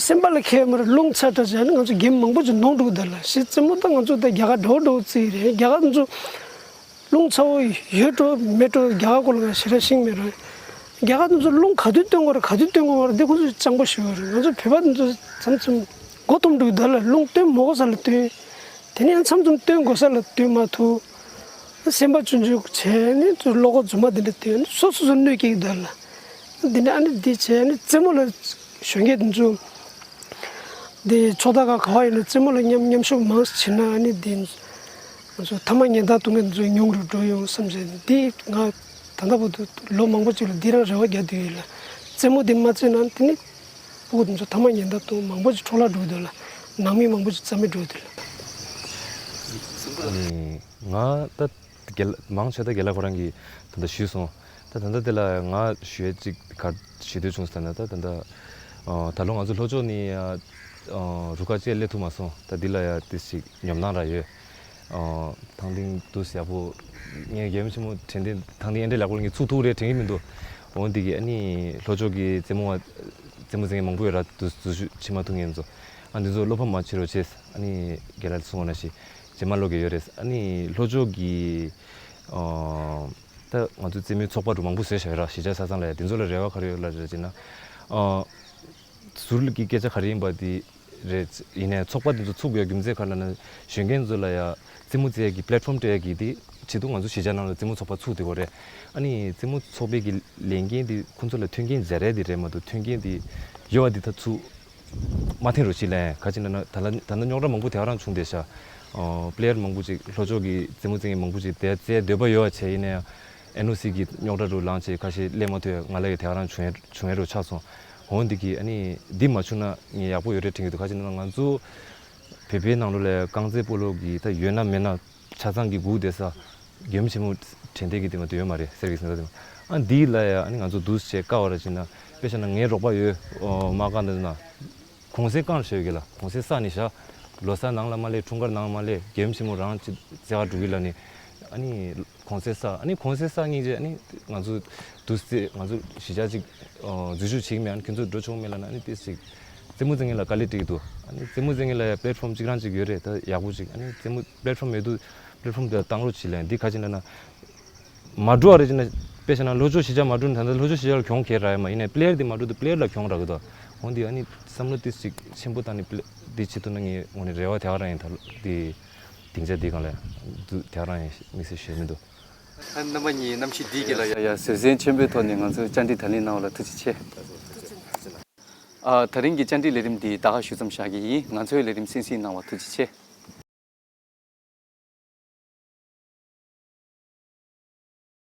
སེམས་པ་ལ་ཁྱད་མེད་རླུང་ཚ་དྲགས་བྱས་ན་ང་ཚོ་གེམ་མང་པོ་ཅིག་ནོར་འགྲོ་གི་འདུག་ལ། ཞེ་རྩེད་མོ་ད་ང་ཚོ་ད་རྒྱ་གར་འགྲོ་འགྲོ་བརྩི་གི་རེད། རྒྱ་གར་དེ་ཚོ། རླུང་ཚ་བོ་ཡོད་འགྲོ་མེད་འགྲོ་རྒྱ་གར་སྐོར་ལ་ང་ཞེ་དྲག་ཤེས་ཀྱི་མེད་ར། རྒྱ་གར་དེ་ཚོ་རླུང་ག་དུས་སྟོན་དགོས་ར་ག་དུས་སྟོན་དགོས་ར་འདི་ཁོ་ཚོས་སྤྱང་པོ་ཞེ་པོ་རེད། ང་ཚོ་བོད་པ་དེ་ཚོ་མཚམས་མཚམས་མགོ་འཐོམ་འགྲོ་གི་འདུག་ལ། རླུང་སྟོན་མི་དགོས་ས་ལ་སྟོན། དེ་ནས་ཡང་མཚམས་མཚམས་སྟོན་དགོས་ས་ལ་སྟོན་མ་ཐུབ། སེམས་པ་ཆུང་ཆུང་བྱས་ནས་ཚུར་བློ་ཁོག་རྫུན་མ་དེ་འདྲ་སྟོན་ནས་སོ་སོ་སོ་གནོད་སྐྱེལ་གྱི་འདུག་ལ། འདི་ནས་ཨ་ནི་འདི་བྱས་ནས་རྩེད་མོ་ལ་གཞོན་སྐྱེས་དེ་ཚོ། འདི་ཕྱོགས་མཐའ་ཁག་ག་བ་ཡིན་ན་རྩེད་མོ་ལ་མཉམ་མཉམ་ཞུགས་མང་ཙམ་བྱེད་ན་ཨ་ནི་འདི། ང་ཚོ་ཐ་མག་ཉར་བརྡར་གཏོང་མཁན་ཚོ་ཉུང་རུ་འགྲོ་ཡོང་བསམ་བྱས་ནས། འདི་ང་ད་ལྟ་བར་དུ་ལོ་མང་པོ་ཅིག་ལ་འདི་རང་རེ་བ་རྒྱག་བསྡད་ཡོད་ལ། རྩེད་མོ་འདི་མ་རྩེས་ན་དེ་ནི་ཕྲུ་གུ་དེ་ཚོ་ཐ་མག་ཉར་བརྡར་གཏོང་མང་པོ་ཅིག་འཕྲོ་བརླག་འགྲོ་གི་འདུག་ལ། ནང་མི་མང་པོ་ཅིག་རྩ་མེད་འགྲོ་གི་འདུག་ལ། ཨ་ནི་ང་ད་རྒན་ལགས་མང་ཆེ་ད་རྒན་ལགས་ཁོ་རང་གིས་ད་ལྟ་ཞུས་སོང་། ད་ད་ལྟ་དེ་ལ་ང་ཞུ་ཡས་ཅིག་ག་ཞུ་འདོད་བྱུང་ཟེར་ན། ད་ད་ལྟ་ཨ་ད་ལོ་ང་ཚོ་ལྷོ་ཕྱོགས་ནས་ཨ་རུ་ཁག་ཅིག་སླེབས་ཐུབ་མ་སོང་། ད་འདི་ལ་ཡ་ཏོག་ཙམ་ཉམས་སྣང་རག་ཡོད། ཨ་ཐང་སྟེང་དུ་ཡག་པོ། ངས་རྒྱལ་ཡུམ་ཆེན་མོ་དྲན་རྟེན་ཐང་སྟེང་ཨེ་འདྲ་ཡག་པོ་ངས་ཚུགས་ཐུབ་རེད་དྲན་གྱི་མི་འདུག་འོ་འདི་གི་ཨ་ནི་ལྷོ་ཕྱོགས་ཀྱི་རྩེད་མོ་བ་རྩེད་མོ་རྩེ་མཁན་མང་པོ་ཡོད་ར། འདུག་འཛུལ་ཞུགས་བྱེད་མ་ཐུབ་མཁན་ཚོ། ཨ་འདི་ཚོ་བློ་ཕམ་མ་བྱེད་རོགས་བྱས། ཨ་ནི་རྒན་ལགས་གསུངས་པ་ནང་བཞིན་རྗེས་མ་ལོག་གི་ཡོད་རེད། ཨ་ནི་ལྷོ་ཕྱོགས་ཀྱི་ཨ་ད་ང་ཚོ་རྩེད་མོའི་ཚོགས་པ་འདྲ་མང་པོ་བཟོས་བཞག་ཡོད་ར། གཞིས་ཆགས་ས་ཚང་ལ་ཡ། དེ་ཚོ་ལ་རེ་བ་ག་རེ་ཡོད་ལབ་ཟེར་ན། ཨ་ཟུར་གྱི་སྐད་ཆ་ག་རེ་ཡིན་པ་དེ་རེད། ཡིན་ནའི་ཚོགས་པ་དེ་ཚོ་ཚུགས་དགོས་རྒྱུ་མཚན་ག་རེ་ལབ་ན། གཞོན་སྐྱེས་ཚོ་ལ་ཡ་རྩེད་མོ་རྩེ་ཡ་གི་པི་ལེ་ཊི་ཕོམ་སྤྲད་ཡ་གི་དེ་ཆེད་དུ་ང་ཚོ་གཞིས་ཆགས་ནང་ལ་རྩེད་མོ་ཚོགས་པ་ཚུགས་བསྡད་ཡོད་རེད། ཨ་ནི་རྩེད་མོ་ཚོགས་པའི་གི་ལས་འགན་དེ་ཁོང་ཚོ་ལ་མཐུན་རྐྱེན་སྦྱར་ཡ་དེ་རེད་མ་གཏོགས། མཐུན་རྐྱེན་དེ་ཡོད་པ་དེ་ད་ཚུགས་མ་འཐེན་རོགས་བྱེད་ལབ་ཡ། ག་ཅི་ལབ་ན་ད་ལ་ད་ལྟ་རྙོག་དྲ་མང་པོ་དེ་ག་རང་བྱུང་བསྡད་ཤག་ཨོ་པི་ལེ་ཡར་མང་པོ་ཅིག་ལྷོ་ཕྱོགས་ཀྱི་རྩེད་མོ་རྩེ་མཁན་མང་པོ་ཅིག་དེ་རྩེ་འདོད་པ་ཡོད་པ་བྱས། ཡིན་ནའི་ཨེན་ཨོ་སི་གི་རྙོག་དྲ་འདྲ་ལངས་བྱས་ཁ་ཤས་སླེབས་མ་ཐུབ་ཡ་ང་ལ་ཡ་དེ་ག་རང་བྱུང་ཡ་བྱུང་ཡ་འདྲ་ཆགས་སོང་། འོ་འདི་གི་ཨ་ནི་འདི་མ་བྱུང་ན་ངས་ཡག་པོ་ཡོད་རེད་དྲན་གྱི་འདུག་ག་ཅི་ལབ་ན་ང་ཚོ་བོད་པའི་ནང་ལོགས་ལ་རྐང་རྩེད་སྤོ་ལོ་གི་ད་ཡོད་ན་མེད་ན། ཆ་ཚང་གི་སྒུག་བསྡད་ས། རྒྱལ་ཡུམ་ཆེན་མོ་དྲན་རྟེན་གྱི་དེ་མ་གཏོགས་ཡོད་མ་རེད། གསེར་གྱི་ཟེར་ན་དེ་མ། ཨ་འདི་ལ་ཡ་ཨ་ནི་ང་ཚོ་འདུག་སེ་བྱས་བཀག་པ་ར་བྱས་ན། དཔེ་བཞག་ན་ངའི་རོགས་པ་ཡོད། ཨོ་མ་བཀག་འདུག་ན། གུང་སེང་བཀག་བཞག་ཡོད་གི་ལ། གུང་སེང་བསགས་ནས་བཞག་ལོ་གསར་ནང་ལ་མ་སླེབས། འཁྲུངས་སྐར་ནང་ལ་མ་སླེབས། རྒྱལ་ཡུམ་ཆེན་མོ་རང་ཅི་རྩེ་ག་འགྲོ་གི་ལབ་ནས། ཨ་ནི་གུང་སེང་བསགས། ཨ་ནི་གུང་སེང་བསགས་སྙིང་རྗེ། ཨ་ནི་ང་ཚོ་འདུག་སེ་ང་ཚོ་གཞིས་ཆགས་ཅིག་ཨོ་འཛུལ་ཞུགས་བྱེད་ཀྱི་མེད། ཨ་ནི་ཁྱོད་ཚོ་འགྲོ་ཆོག་གི་མེད་ལབ་ན། ཨ་ནི་ཏོག་ཙམ་རྩེད་མོ་རྩེ་མཁན་ལ་དཀའ་ལས་འཕྲད་ཀྱི་འདུག་ཨ་ནི་རྩེད་མོ་རྩེ་མཁན་ལ་ཡ་པི་ལེ་ཊི་ཕོམ་གཅིག་རང་གཅིག་ཡོད་རེད། ད་ཡག་པོ་ཅིག་ཨ་ནི་རྩེད་མོ་པི་ལེ་ཊི་ཕོམ་མེད་དུས་པི་ལེ་ཊི་ཕོམ་དེ་བཏང་རོགས་བྱེད་ལབ་ཡ། འདི་ག་ཅི་ལབ་ན། མ་འགྲོ་བ་རེད་ཅེ་ན། དཔེ་བཞག་ན་ལྷོ་ཕྱོགས་གཞིས་ཆགས་མ་འགྲོ་ན་ད་ལྟ་ལྷོ་ཕྱོགས་གཞིས་ཆགས་ལ་གྱོང་གང་ཡང་རག་ཡ་མ་རེད། ཡིན་ནའི་པི་ལེ་ཡར་འདི་མ་འགྲོ་དུས་པི་ལེ་ཡར་ལ་གྱོང་རག་གི་འདུག་འོ་འདི་ཨ་ནི་བསམ་བློ་ཏོག་ཙམ་ཅིག་ཆེན་པོ་བཏང་ནས་པི་ལེ་འདི་བྱེད་ཐུབ་ན་ངས་དངོས་གནས་རེ་བ་དེ་ག་རང་ཡིན། ད་འདི་སྡིངས་ཆ་འདི་སྒང་ལ་འདུག་དེ་ག་རང་ཡིན། དམིགས་བསལ་ཞེ་མི་འདུག་ཨ་རྣམ་པ་གཉིས་གནམ་གཤིས་བདེ་སྐྱིད་ལ་ཡ་ཡ་བཟོད་བསྲན་ཆེན་པོའི་ཐོག་ནས་ང་ཚོའི་བཅར་འདྲི་དང་ལེན་གནང་བ་ལ་ཐུགས་རྗེ་ཆེ། ཨ་ད་རིང་གི་བཅར་འདྲི་ལས་རིམ་འདི་ད་ག་ཞུ་མཚམས་བཞག་གི་ཡིན། ང་ཚོའི་ལས་རིམ་གསན་གཟིགས་གནང་བ་ཐུགས་རྗེ་ཆེ།